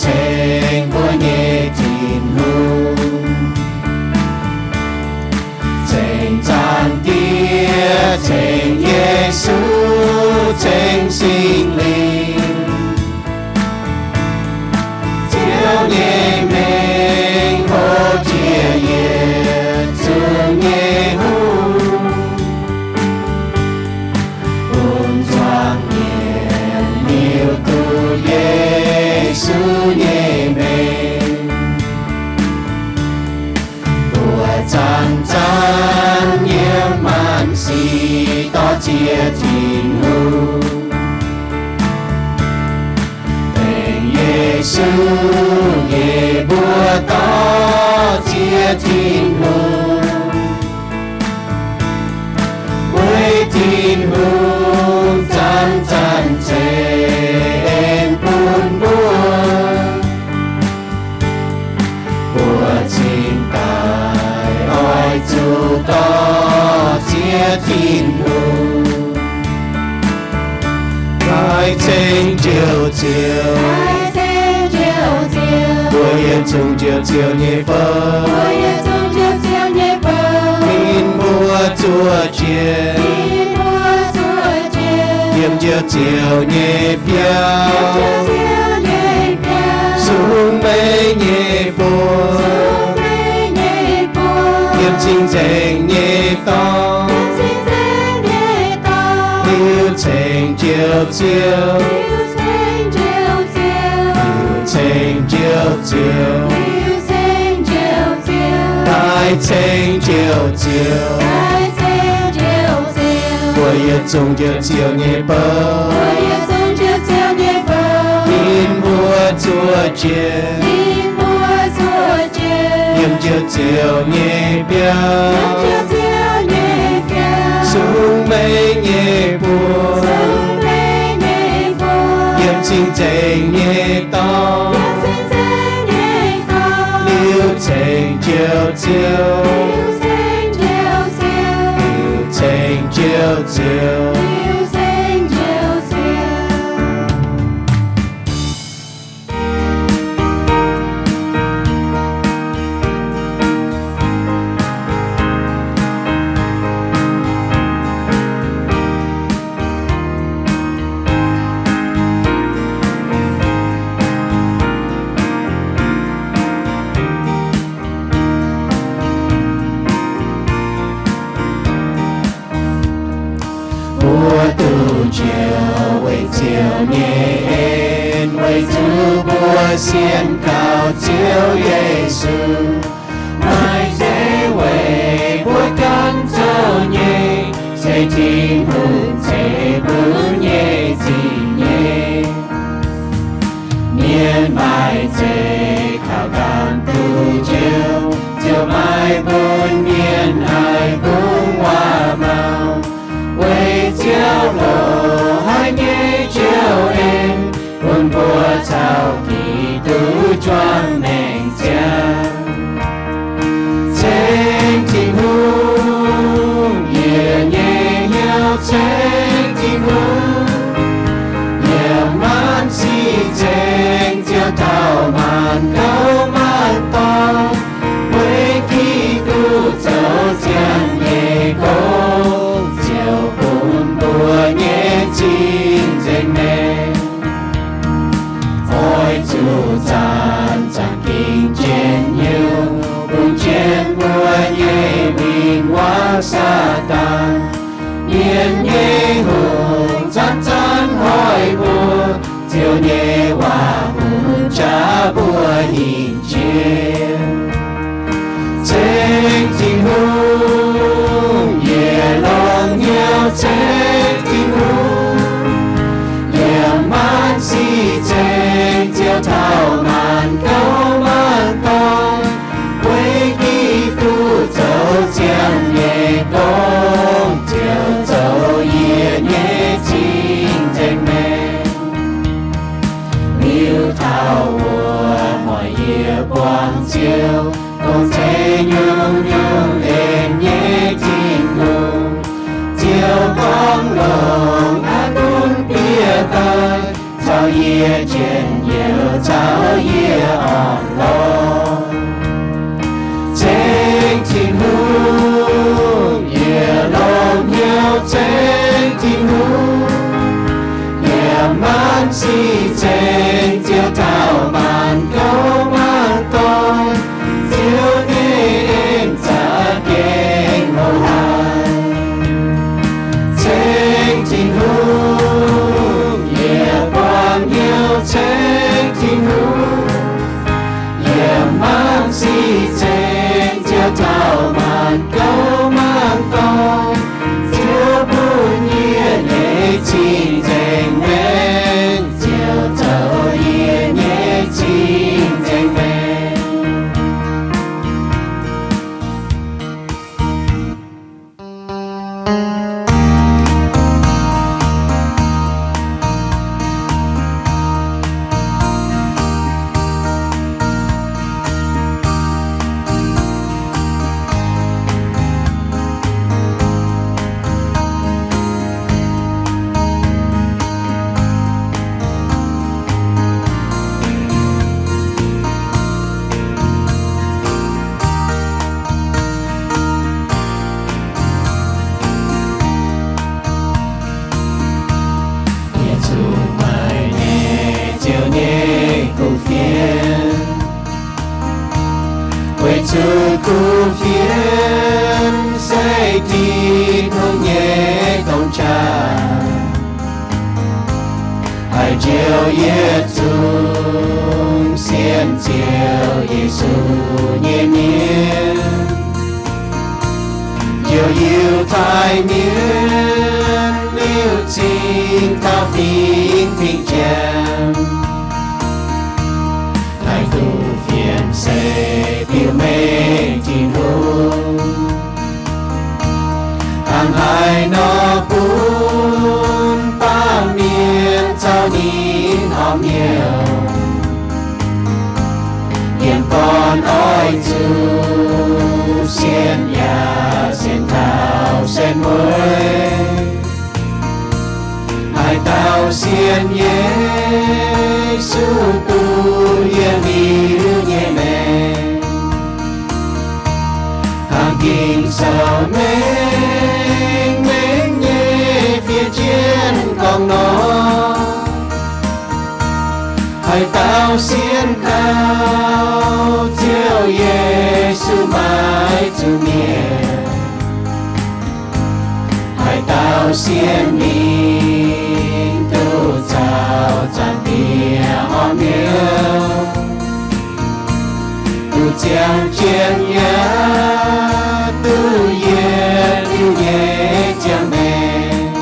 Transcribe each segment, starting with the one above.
ceng mbuo nyei Tin-Hungh. Ceng Zaangc Diex, ceng Yesu, ceng Singx Lingh. Ziouv nyei mengh hoqc jiex yietc zungv nyei hungh, bun zuangx mienh hiuv duqv Yesu nyei mengh. Mbuo zanc-zanc yiem maanc sic dorh ziex Tin-Hungh. Mengh Yesu nyei mbuo dorh ziex Tin-Hungh. Weic Tin-Hungh zanc-zanc ceix en bun mbuo, mbuo cingx daaih oix zuqc dorh ziex Tin-Hungh. Daaih ceng Njoux Ziouv, mbuo yietc zungv njoux Ziouv nyei fouv. Ninh mbuo zuov jienv yiem Njoux Ziouv nyei biauv, sung meiv nyei buoz, yiem cing-nzengc nyei dorngx, liuz ceng Njoux Ziouv, liuz ceng Njoux Ziouv, daaih ceng Njoux Ziouv. Mbuo yietc zungv njoux Ziouv nyei fouv. Ninh mbuo zuov jienv yiem Njoux Ziouv nyei biauv, sung meiv nyei buoz, yiem cing-nzengc nyei dorngx, liuz ceng Njoux Ziouv, liuz ceng Njoux Ziouv. Mbuo duqv njoux weic Ziouv nyei en, weic zuqc mbuo sienx kaux Ziouv Yesu. Maaih deix weic mbuo ganh zoux nyei, se Tin-Hungh ceix bun nyei zingh nyei. Mienh maaih zeiz kaux ganh duqv njoux, ziouc maaih bun mienh haih bungx waac-maux. Weic Ziouv loz-hnoi nyei njoux en, bun mbuo caux Giduc juangc maengc ziangh. Ceng Tin-Hungh, yie nyei hnyouv ceng Tin-Hungh. Yiem maanc sic ceng Ziouv taux maanc gouv maanc dorngx. Weic Giduc zoux ziangh nyei gong, Ziouv bun mbuo nyei cing-nzengc maengc. Oix zuqc zanc-zanc gengh njien-youh, bun jienv mbuo nyei win-wangv Saadaan. Mienh nyei hungh zanc-zanc hoic mbuo, Ziouv nyei waac-hunh jaav mbuo hinc jiex. Ceng Tin-Hungh, yie longx hnyouv ceng Tin-Hungh. Yiem maanc sic ceng Ziouv taux maanc gouv maanc dorngx. Weic Giduc zoux ziangh nyei gong, Ziouv zoux yie nyei cing-nzengc maengc. Liuz taux wuov hnoi yie buangh Ziouv, dongh ceix nyungc-nyungc en nyei Tin-Hungh. Ziouv gorngv longx aqv, gunv bieqc daaih, caux yie njien-youh caux yie orn-lorqc. Ceng Tin-Hungh, yie longc hnyouv ceng Tin-Hungh, yiem maanc sic ceng Ziouv taux maanc gouv maanc doic. Ziouv nyei en za'gengh hoqc haic. Ceng Tin-Hungh, yie buangh hnyouv ceng Tin-Hungh, yiem maanc sic ceng Ziouv taux maanc gouv maanc doic. Ziouv bun yie nyei cing-nzengc maengc, Ziouv zoux yie nyei cing-nzengc maengc. Yie zuqc maaih nyei Ziouv nyei kuv fienx, weic zuqc kuv fienx se Tin-Hungh nyei dongh qaqv. Haiz Ziouv, yie zungv sienx Ziouv Yesu nyei mienh, Ziouv Yiutai Mienh liuz cingx taux fingx-fingx Janx. Haiz kuv fienx se biux mengh Tin-Hungh, hnangv haaix nor bun baamh mienh caux ninh horpc hnyouv, yiem gorn oix zuqc sienx yaac sienx taux sienx mueiz. Haaix dauh sienx Yesu duqv yiem liuz nyei maengc, hnangv Ging-Sou mengh mengh nyei fiev jienv gorngv nor, haaix dauh sienx kaux Ziouv Yesu maiv zuqc mietc, haaix dauh sienx ninh duqv caux Zaangc Diex horpc hnyouv, duqv ziangh jienv yaac duqv yietc liuz nyei ziangh maengc.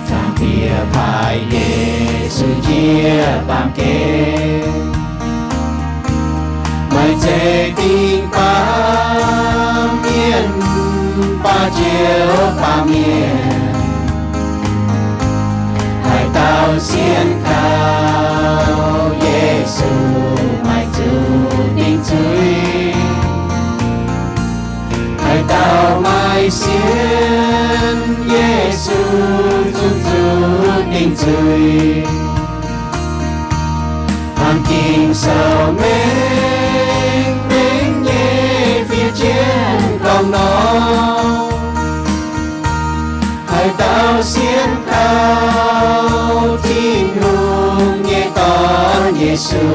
Zaangc Diex paaiv Yesu njiec baamh gen, maaih zeiz dingc baamh mienh, baamh njoux baamh mienh. Haaix dauh sienx kaux Yesu maiv zuqc dingc zuiz. Haaix dauh maiv sienx Yesu zungv zuqc dingc zuiz. Hnangv Ging-Sou mengh mengh nyei fiev jienv gorngv nor, haaix dauh sienx kaux Tin-Hungh nyei Dorn Yesu,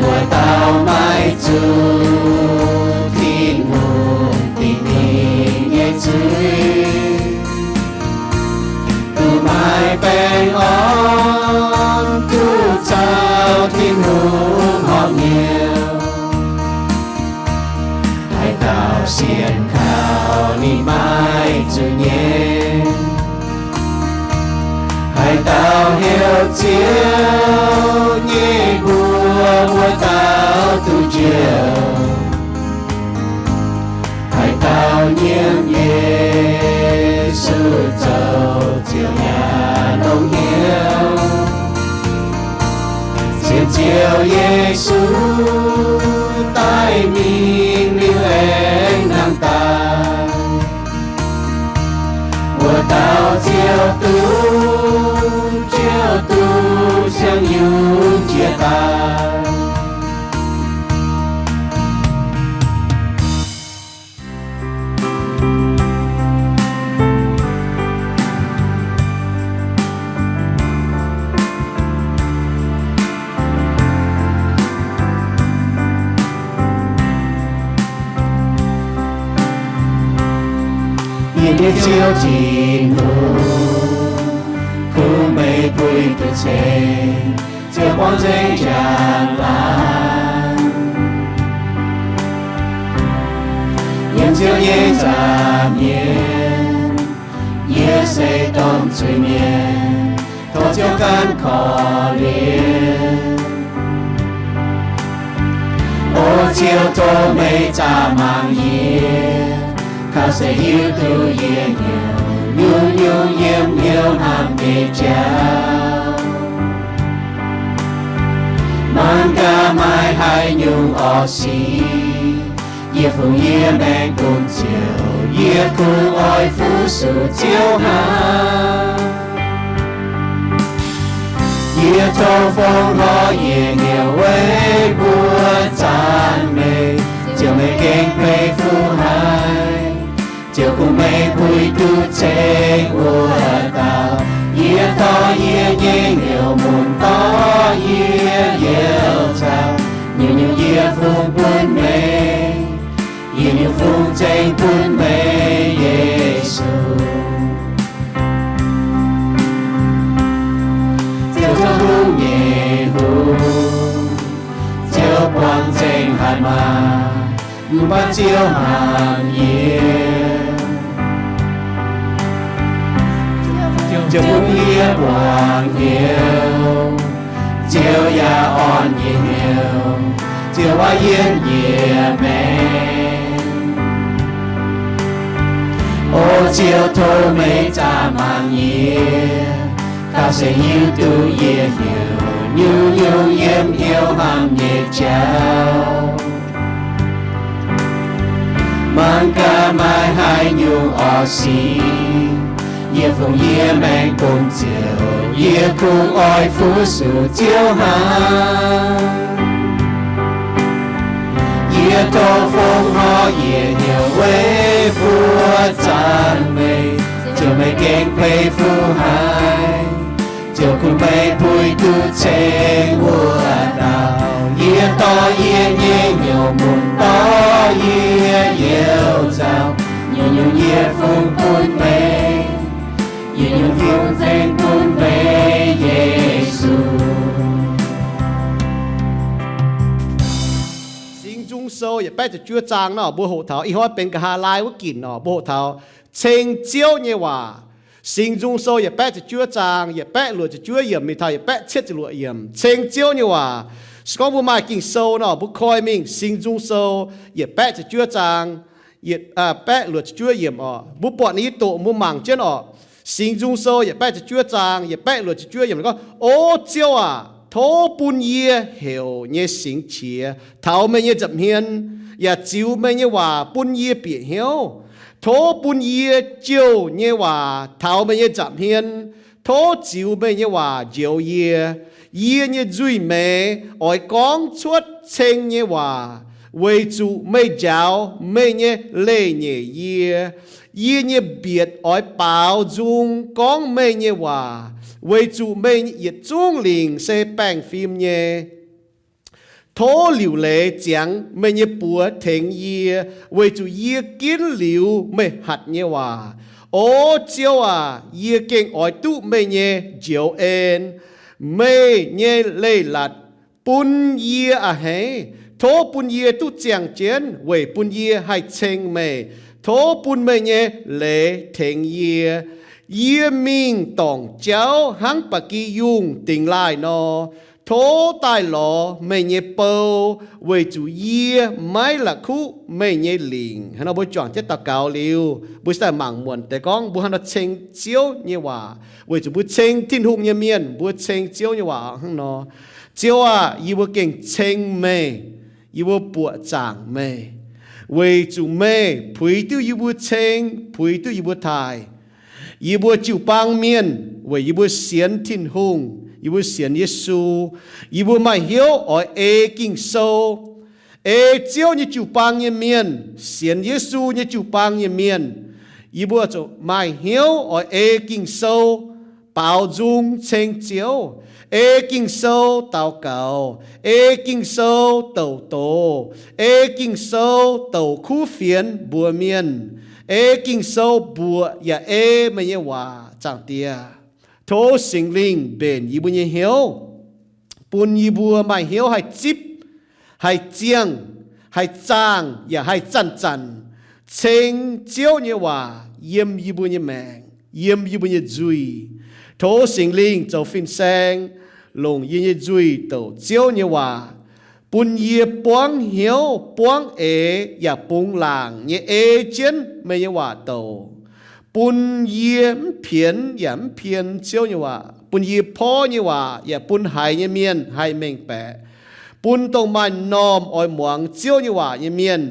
wuov dauh maiv zuqc Tin-Hungh dingc ninh nyei zuiz, duqv maaih baengh orn, duqv caux Tin-Hungh horpc hnyouv. Haaix dauh sienx kaux ninh maiv zuqc nyei. Haaix dauh heuc Ziouv nyei mbuox, wuov dauh duqv njoux. Haaix dauh nyiemc Yesu zoux Ziouv yaac longx hnyouv. Sienx Ziouv Yesu daaih mingh liuz aengx hnangv daaih, wuov dauh ziouc duqv Nyei Ziouv Tin-Hungh, kungx meih puix duqv ceng, Ziouv buangh nzengc njang-laangc, yiem Ziouv nyei nza'hmien. Yie se domh zuiz-mienh, tov Ziouv gan korv-lienh. O Ziouv, tov meih zaah mangc yie, kaux se hiuv duqv yie hnyouv, nyungc-nyungc yiem hnyouv hnamv nyei jauv. Mangc gaax maaih haaix nyungc orqv sic, yie fungx yie maengc bun Ziouv, yie kungx oix fu-sux Ziouv hnangv. Yie tov fongc horc yie hnyouv weic mbuo zaanc meih, Ziouv meih gengh beiv fuqv haic. Ziouv kungx meih puix duqv ceng wuov dauh. Yie dorh yie nyei hnyouv mun dorh yie youh nzauh, nyungc-nyungc yie fungx bun meih, yie nyungc fungx ceng bun meih, Yesu. Ziouv, Ziouv Tin-Hungh nyei hungh, Ziouv buangh nzengc hatc maaz, mv baac Ziouv hmangx yie. Ziouv bun yie buangh hnyouv, Ziouv yaac orn yie hnyouv, Ziouv waac yiem yie maengc. O Ziouv, tov meih zaah mangc yie, kaux se hiuv duqv yie hnyouv, nyungc-nyungc yiem hnyouv hnamv nyei jauv. Mangc gaax maaih haaix nyungc orqv sic, yie fungx yie maengc bun Ziouv, yie kungx oix fu-sux Ziouv hnangv. Yie tov fongc horc yie hnyouv weic mbuo zaanc meih, Ziouv meih gengh beiv fuqv haic. Ziouv kungx meih puix duqv ceng wuov dauh. Yie dorh yie nyei hnyouv mun dorh yie youh nzauh, nyungc-nyungc yie fungx bun meih, yie nyungc fungx ceng bun meih, Yesu. Singx Nzung Sou yietc baeqv ziepc juov zaang nor, mbuo hoqc taux ih hnoi benx nqa'haav laai wuov ginc nor, mbuo hoqc taux ceng Ziouv nyei waac. Singx Nzung Sou yietc baeqv ziepc juov zaang, yietc baeqv luoqc ziepc juov yiemc mingh taux yietc baeqv cietv ziepc luoqc yiemc, ceng Ziouv nyei waac. Se gorngv mbuo maaih Ging-Sou nor, mbuo koi mingh Singx Nzung Sou yietc baeqv ziepc juov zaang, yietc, aa, baeqv luoqc ziepc juov yiemc oc. Mbuo buatc ninh nyei doqc mbuo mangc jienv oc. Singx Nzung Sou yietc baeqv ziepc juov zaang, yietc baeqv luoqc ziepc juov yiemc gorngv, O Ziouv aac, tov bun yie heuc nyei singx qiex taux meih nyei nza'hmien, yaac ziux meih nyei waac bun yie bieqc hnyouv. Tov bun yie jouh nyei waac taux meih nyei nza'hmien. Tov ziux meih nyei waac njoux yie. Yie nyei nzuih meix oix gorngv cuotv ceng nyei waac, weic zuqc meih njaaux meih nyei leih nyeic yie. Yie nyei mbietc oix baaux nzung gorngv meih nyei waac, weic zuqc meih yietc zungv lingc se baengh fim nyei. Tov liuc leiz ziangx meih nyei buoz tengx yie, weic zuqc yie ginv liuz meih hatc nyei waac. O Ziouv aac, yie gengh oix duqv meih nyei njoux en. Meih nyei leiz-latc bun yie a'hneiv. Tov bun yie duqv ziangh jienv weic bun yie haih ceng meih. Tov bun meih nyei leiz tengx yie. Yie mingh dorngc jauv hnangv ba'gi yungh dingx laaih nor. Tov daaih lorz meih nyei bou, weic zuqc yie maiv la'kuqv meih nyei lingc. Hnangv nor mbuo juangc jienv daux gaux liuz, mbuo se daaih mangc muonc deix gorngv mbuo hnangv nor ceng Ziouv nyei waac. Weic zuqc mbuo ceng Tin-Hungh nyei mienh, mbuo ceng Ziouv nyei waac hnangv nor. Ziouv aah! Yie mbuo gengh ceng meih. Yie mbuo buoqc zaangc meih, weic zuqc meih puix duqv yie mbuo ceng, puix duqv yie mbuo taaih. Yie mbuo jiu-baang mienh weic yie mbuo sienx Tin-Hungh, yie mbuo sienx Yesu, yie mbuo maaih hnyouv oix ei Ging-Sou, ei Ziouv nyei jiu-baang nyei mienh, sienx Yesu nyei jiu-baang nyei mienh. Yie mbuo zuqc maaih hnyouv oix ei Ging-Sou baaux nzung ceng Ziouv, ei Ging-Sou daux gaux, ei Ging-Sou douc doz, ei Ging-Sou douc kuv fienx mbuox mienh, Ei Ging-Sou mbuoqc yaac ei meih nyei waac, Zaangc Diex. Tov Singx Lingh mbenc yie mbuo nyei hnyouv, bun yie mbuo maaih hnyouv haih zipv, haih ziangh, haih zaangh, yaac haih zanc-zanc ceng Ziouv nyei waac yiem yie mbuo nyei maengc, yiem yie mbuo nyei nzuih. Tov Singx Lingh zoux fin-saeng, longc yie nyei nzuih douc Ziouv nyei waac, bun yie buangv hnyouv, buangv eix, yaac bungx laangc nyei ei jienv meih nyei waac douc. Bun yie mv pienx yaac mv pien Ziouv nyei waac. Bun yie porv nyei waac yaac bun haiz nyei mienh haih mengh baeqc. Bun dongh maaih m'normh oix muangx Ziouv nyei waac nyei mienh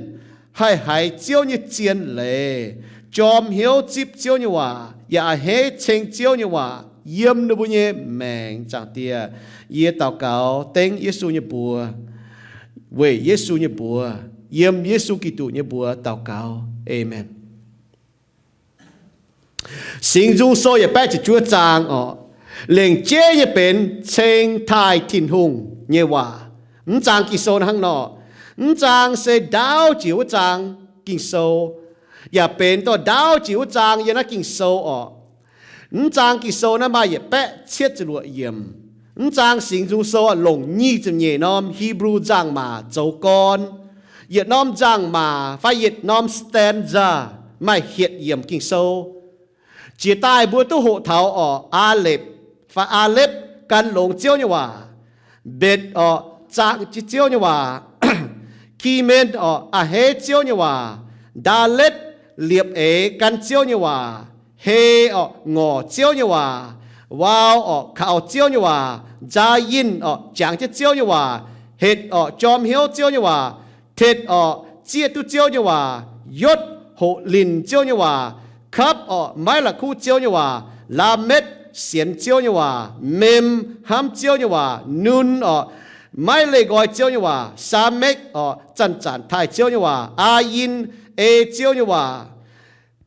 haih haiz Ziouv nyei zien leiz, jorm hnyouv zipv Ziouv nyei waac, yaac a'hneiv ceng Ziouv nyei waac yiem ninh mbuo nyei maengc, Zaangc Diex. Yie daux gaux dengv Yesu nyei mbuox, weic Yesu nyei mbuox, yiem Yesu Giduc nyei mbuox daux gaux. Aamen. Singx Nzung Sou yietc baeqv ziepc juov zaang orqc, lengc jeiv nyei benx ceng taaih Tin-Hungh nyei waac. Mv zaang Ging-Sou hnangv nor, mv zaang se ndaauv jiex wuov zaang Ging-Sou, yaac benx dongh ndaauv jiex wuov zaang yiem naaiv Ging-Sou orqc. Mv zaang Ging-Sou naaiv maaih yietc baeqv cietv ziepc luoqc yiemc. Mv zaang Singx Nzung Sou longc nyic ziepc nyeic norm Hipv^lu nzangc-maac zoux gorn. Yietc norm nzangc-maac fai yietc norm stanza maaih hietc yiemc Ging-Sou. Jiex daaih mbuo duqv hoqc taux orqc, Aalepv fai Aalepv gan longx Ziouv nyei waac. Mbetc orqc, zaangc jienv Ziouv nyei waac. Kimen orqc, a'hneiv Ziouv nyei waac. Ndaaletv, liepc eix gan Ziouv nyei waac. Hei orqc, ngorc Ziouv nyei waac. Waau orqc, kaux Ziouv nyei waac. Nzaa yinh orqc, jangx jienv Ziouv nyei waac. Hetc orqc, jorm hnyouv Ziouv nyei waac. Tetv orqc, zieqv duqv Ziouv nyei waac. Yotv, hoqc linc Ziouv nyei waac. Kapv orqc, maiv la'kuqv Ziouv nyei waac. Laametv, sienx Ziouv nyei waac. Mem, hnamv Ziouv nyei waac. Nun orqc, maiv leih nqoi Ziouv nyei waac. Samekv orqc, zanc-zanc taaih Ziouv nyei waac. Aa^yin, ei Ziouv nyei waac.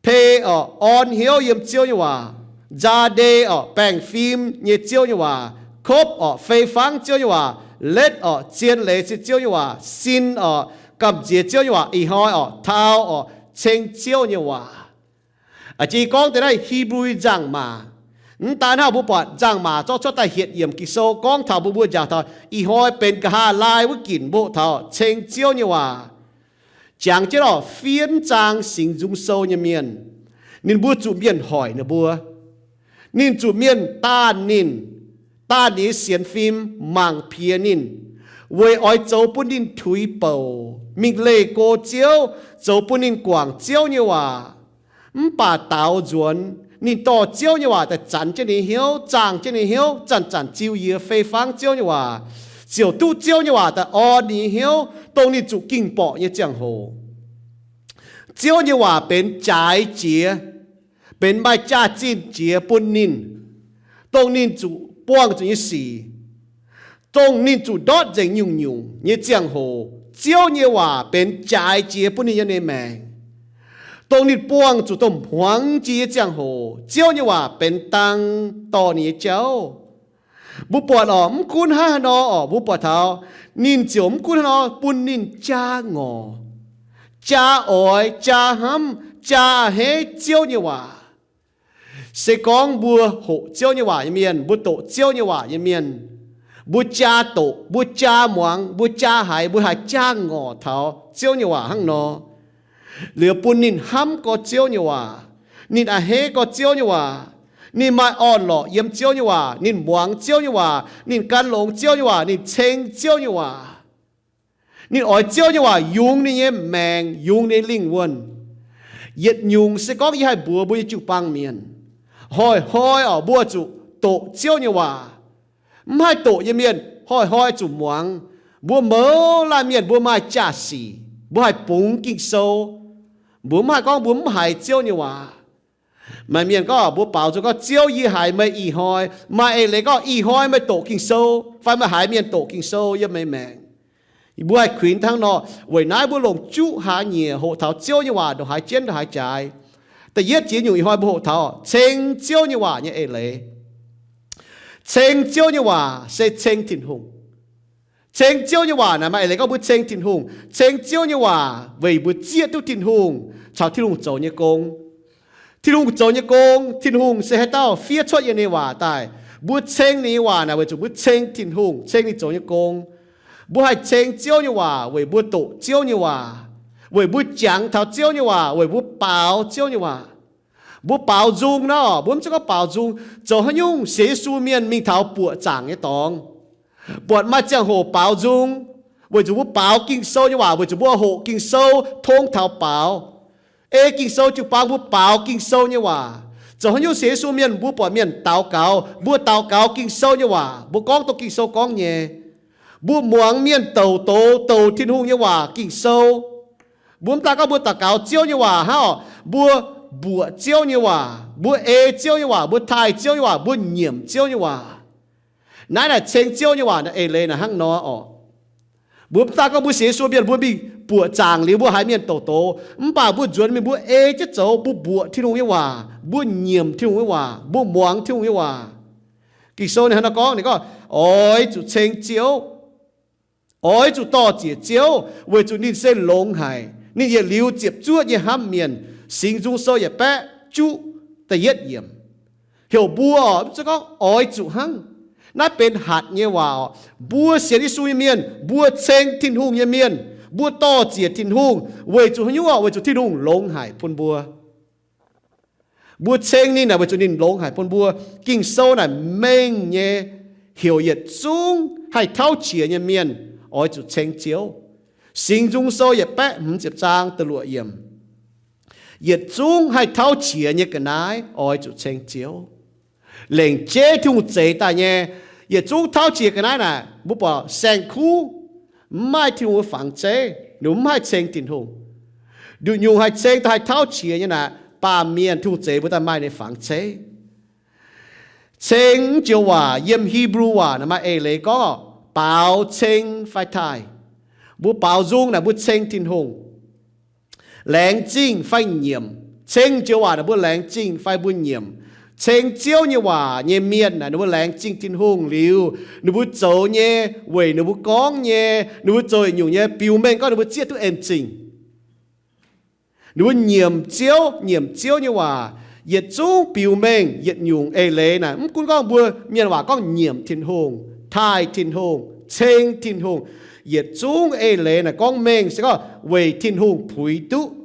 Pe orqc, orn hnyouv yiem Ziouv nyei waac. Nzaa^nde orqc, baengh fim nyei Ziouv nyei waac. Kopv orqc, fei fangv Ziouv nyei waac. Letv orqc, zien leiz se Ziouv nyei waac. Sin orqc, gamh nziex Ziouv nyei waac. Ih hnoi orqc, taux orqc, ceng Ziouv nyei waac. A'jang gorngv deix naaiv Hipv^lu nzangc-maac. Mv daan hnangv, mbuo buatc nzangc-maac zorqv cuotv daaih hietc yiemc Ging-Sou gorngv taux mbuo, mbuo njaaux taux ih hnoi benx nqa'haav laai wuov ginc mbuo taux ceng Ziouv nyei waac. Jangx jienv orqc, fiev zaang Singx Nzung Sou nyei mienh, ninh mbuo zuqc mienh hoic ninh mbuo. Ninh zuqc mienh daanh ninh, daanh ninh nyei sienx fim, mangc piex ninh, weic oix zoux bun ninh tuix bouc, mingh leih go Ziouv, zoux bun ninh guangc Ziouv nyei waac. Mv baac daaux nzuonx, ninh dorh Ziouv nyei waac daaih zanc jienv ninh nyei hnyouv, zaangh jienv ninh nyei hnyouv, zanc-zanc ziux yie fei fangv Ziouv nyei waac, ziouc duqv Ziouv nyei waac daaih orn ninh nyei hnyouv, dongh ninh zuqc ging-borqc nyei ziangh hoc. Ziouv nyei waac benx jaaix jiex, benx maaih jaax-zinh jiex bun ninh, dongh ninh zuqc buangh zuqc nyei sic, dongh ninh zuqc ndortv nzengc nyungc-nyungc nyei ziangh hoc, Ziouv nyei waac benx jaaix jiex bun ninh nyei maengc. Dongh ninh buangh zuqc dongh hmuangx jiex nyei ziangh hoc, Ziouv nyei waac benx dang dorh ninh nyei jauv. Mbuo buatc orqc, mv gunv hnangv haaix nor orqc, mbuo buatc taux ninh ziouc mv gunv hnangv haaix nor bun ninh jaa ngorc, jaa oix, jaa hnamv, jaa a'hneiv Ziouv nyei waac. Se gorngv mbuo hoqc Ziouv nyei waac nyei mienh, mbuo doqc Ziouv nyei waac nyei mienh, mbuo jaa doqc, mbuo jaa muangx, mbuo jaa haiz, mbuo haih jaa ngorc taux Ziouv nyei waac hnangv nor, liuz bun ninh hnamv gorx Ziouv nyei waac, ninh a'hneiv gorx Ziouv nyei waac, ninh maaih orn-lorqc yiem Ziouv nyei waac, ninh muangx Ziouv nyei waac, ninh gan longx Ziouv nyei waac, ninh ceng Ziouv nyei waac. Ninh oix Ziouv nyei waac yungz ninh nyei maengc, yungz ninh nyei lingh wuonh. Yietc nyungc se gorngv yie haih mbuox mbuo nyei jiu-baang mienh, hnoi-hnoi orqc, mbuo zuqc doqc Ziouv nyei waac. Mv haih doqc nyei mienh hnoi-hnoi zuqc muangx. Mbuo mouz laanh mienh mbuo maaih jaa-sic, mbuo haih bungx Ging-Sou. Mbuo mv haih gorngv mbuo mv haiz Ziouv nyei waac. Maaih mienh gorngv, mbuo baaux nzung gorngv, Ziouv, yie haiz meih ih hnoi. Maaih eix leiz gorngv, ih hnoi meih doqc Ging-Sou fai meih haiz mienh doqc Ging-Sou yiem meih maengc. Mbuo haih kuinx hnangv nor. Weic naaiv mbuo longc juqv hlaax nyieqc hoqc taux Ziouv nyei waac ndongc haaix jienv ndongc haaix jaaix. Da'yietv jiex nyungc ih hnoi mbuo hoqc taux ceng Ziouv nyei waac nyei eix leiz. Ceng Ziouv nyei waac se ceng Tin-Hungh. Ceng Ziouv nyei waac naaic maaih eix leiz gorngv mbuo ceng Tin-Hungh. Ceng Ziouv nyei waac weic mbuo zieqv duqv Tin-Hungh, caux Tin-Hungh zoux nyei gong. Tin-Hungh zoux nyei gong, Tin-Hungh se haaix dauh fiev cuotv yiem ninh nyei waac daaih. Mbuo ceng ninh nyei waac naaic weic zuqc mbuo ceng Tin-Hungh, ceng ninh zoux nyei gong. Mbuo haih ceng Ziouv nyei waac weic mbuo doqc Ziouv nyei waac, weic mbuo jangx taux Ziouv nyei waac, weic mbuo baaux Ziouv nyei waac. Mbuo baaux nzung nor, mbuo mv zeiz gorngv baaux nzung, zoux haaix nyungc sienx Yesu mienh mingh taux buoqc zaangc nyei dorngx, buatc maaih ziangh hoc baaux nzung, weic zuqc mbuo baaux Ging-Sou nyei waac, weic zuqc mbuo hoqc Ging-Sou tong taux baaux. Ei Ging-Sou jiu-baang mbuo baaux Ging-Sou nyei waac. Zoux haaix nyungc sienx Yesu mienh mbuo buatc mienh daux gaux, mbuo daux gaux Ging-Sou nyei waac, mbuo gorngv dongh Ging-Sou gorngv nyei. Mbuo muangx mienh douc doz douc Tin-Hungh nyei waac Ging-Sou. Mbuo mv daan gorngv mbuo daux gaux Ziouv nyei waac hnangv, mbuo mbuoqc Ziouv nyei waac, mbuo ei Ziouv nyei waac, mbuo taaih Ziouv nyei waac, mbuo nyiemc Ziouv nyei waac. Naaiv naaic ceng Ziouv nyei waac naaic eix leiz naaic hnangv nor oc. Mbuo mv daan gorngv mbuo sienx Yesu mienh mbuo mingh buoqc zaangc liuz mbuo haiz mienh douc doz, mv baac mbuo nzuonx mingh mbuo ei jienv zoux, mbuo mbuoqc Tin-Hungh nyei waac, mbuo nyiemc Tin-Hungh nyei waac, mbuo muangx Tin-Hungh nyei waac. Ging-Sou ninh hnangv naaiv gorngv, ninh gorngv, oix zuqc ceng Ziouv, oix zuqc dor-ziec Ziouv, weic zuqc ninh se longx haic. Ninh yietc liuz ziepc zuoqv nyei hnamv mienh. Singx Nzung Sou yietc baeqv juqv da'yietv yiemc. Heuc mbuo oc, mv zeiz gorngv oix zuqc hnangv. Naaiv benx hatc nyei waac oc. Mbuo sienx Yesu nyei mienh, mbuo ceng Tin-Hungh nyei mienh, mbuo dor-ziec Tin-Hungh weic zuqc haaix nyungc oc? Weic zuqc Tin-Hungh longx haic bun mbuo. Mbuo ceng ninh naaic weic zuqc ninh longx haic bun mbuo. Ging-Sou naaic mengh nyei heuc yietc zungv haih tauv qiex nyei mienh oix zuqc ceng Ziouv. Singx Nzung Sou yietc baeqv hmz ziepc zaang da'luoqc yiemc. Yietc zungv haih tauv qiex nyei ga'naaiv oix zuqc ceng Ziouv. Lengc jeiv Tin-Hungh zeix daaih nyei, yietc zungv tauv qiex ga'naaiv naaic, mbuo buatc saeng-kuv mv maaih Tin-Hungh nyei fangx zeiv, ninh mbuo mv haih ceng Tin-Hungh. Nduqc nyungc haih ceng daaih haih tauv qiex nyei naaic, baamh mienh Tin-Hungh zeix mbuo daaih maaih ninh fangx zeiv. Ceng joux waac yiem Hipv^lu waac naaic maaih eix leiz gorngv baaux ceng fai taaih. Mbuo baaux nzung naaic mbuo ceng Tin-Hungh. Laengz zingh fai nyiemc. Ceng joux waac naaic mbuo laengz zingh fai mbuo nyiemc. Ceng Ziouv nyei waac nyei mienh naaic ninh mbuo laengz zingh Tin-Hungh liuz, ninh mbuo zoux nyei, weic ninh mbuo gorngv nyei, ninh mbuo zoux yietc nyungc nyei biux mengh gorngv ninh mbuo zieqv duqv en zingh. Ninh mbuo nyiemc Ziouv, nyiemc Ziouv nyei waac, yietc zungv biux mengh yietc nyungc eix leiz naaic. Mv gunv gorngv mbuo mienh waac gorngv nyiemc Tin-Hungh, taaih Tin-Hungh, ceng Tin-Hungh, yietc zungv eix leiz naaic gorngv mengh se gorngv weic Tin-Hungh puix duqv.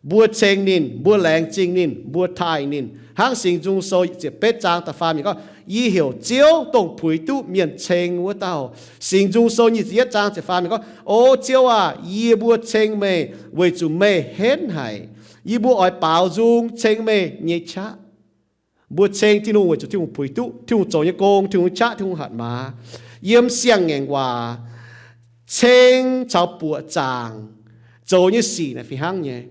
Mbuo ceng ninh, mbuo laengz zingh ninh, mbuo taaih ninh. Hnangv Singx Nzung Sou ziepc betv zaang da'faam yiemc gorngv, yie heuc Ziouv dongh puix duqv mienh ceng wuov dauh. Singx Nzung Sou nyic ziepc yietv zaang ziepc faam yiemc gorngv, O Ziouv aah! Yie mbuo ceng meih weic zuqc meih henv haic. Yie mbuo oix baaux nzung ceng meih nyei qaqv. Mbuo ceng Tin-Hungh weic zuqc Tin-Hungh puix duqv, Tin-Hungh zoux nyei gong, Tin-Hungh qaqv, Tin-Hungh hatc maaz. Yiem siang-ngaengc waac, ceng caux buoqc zaangc zoux nyei sic naaic fih hnangv nyei.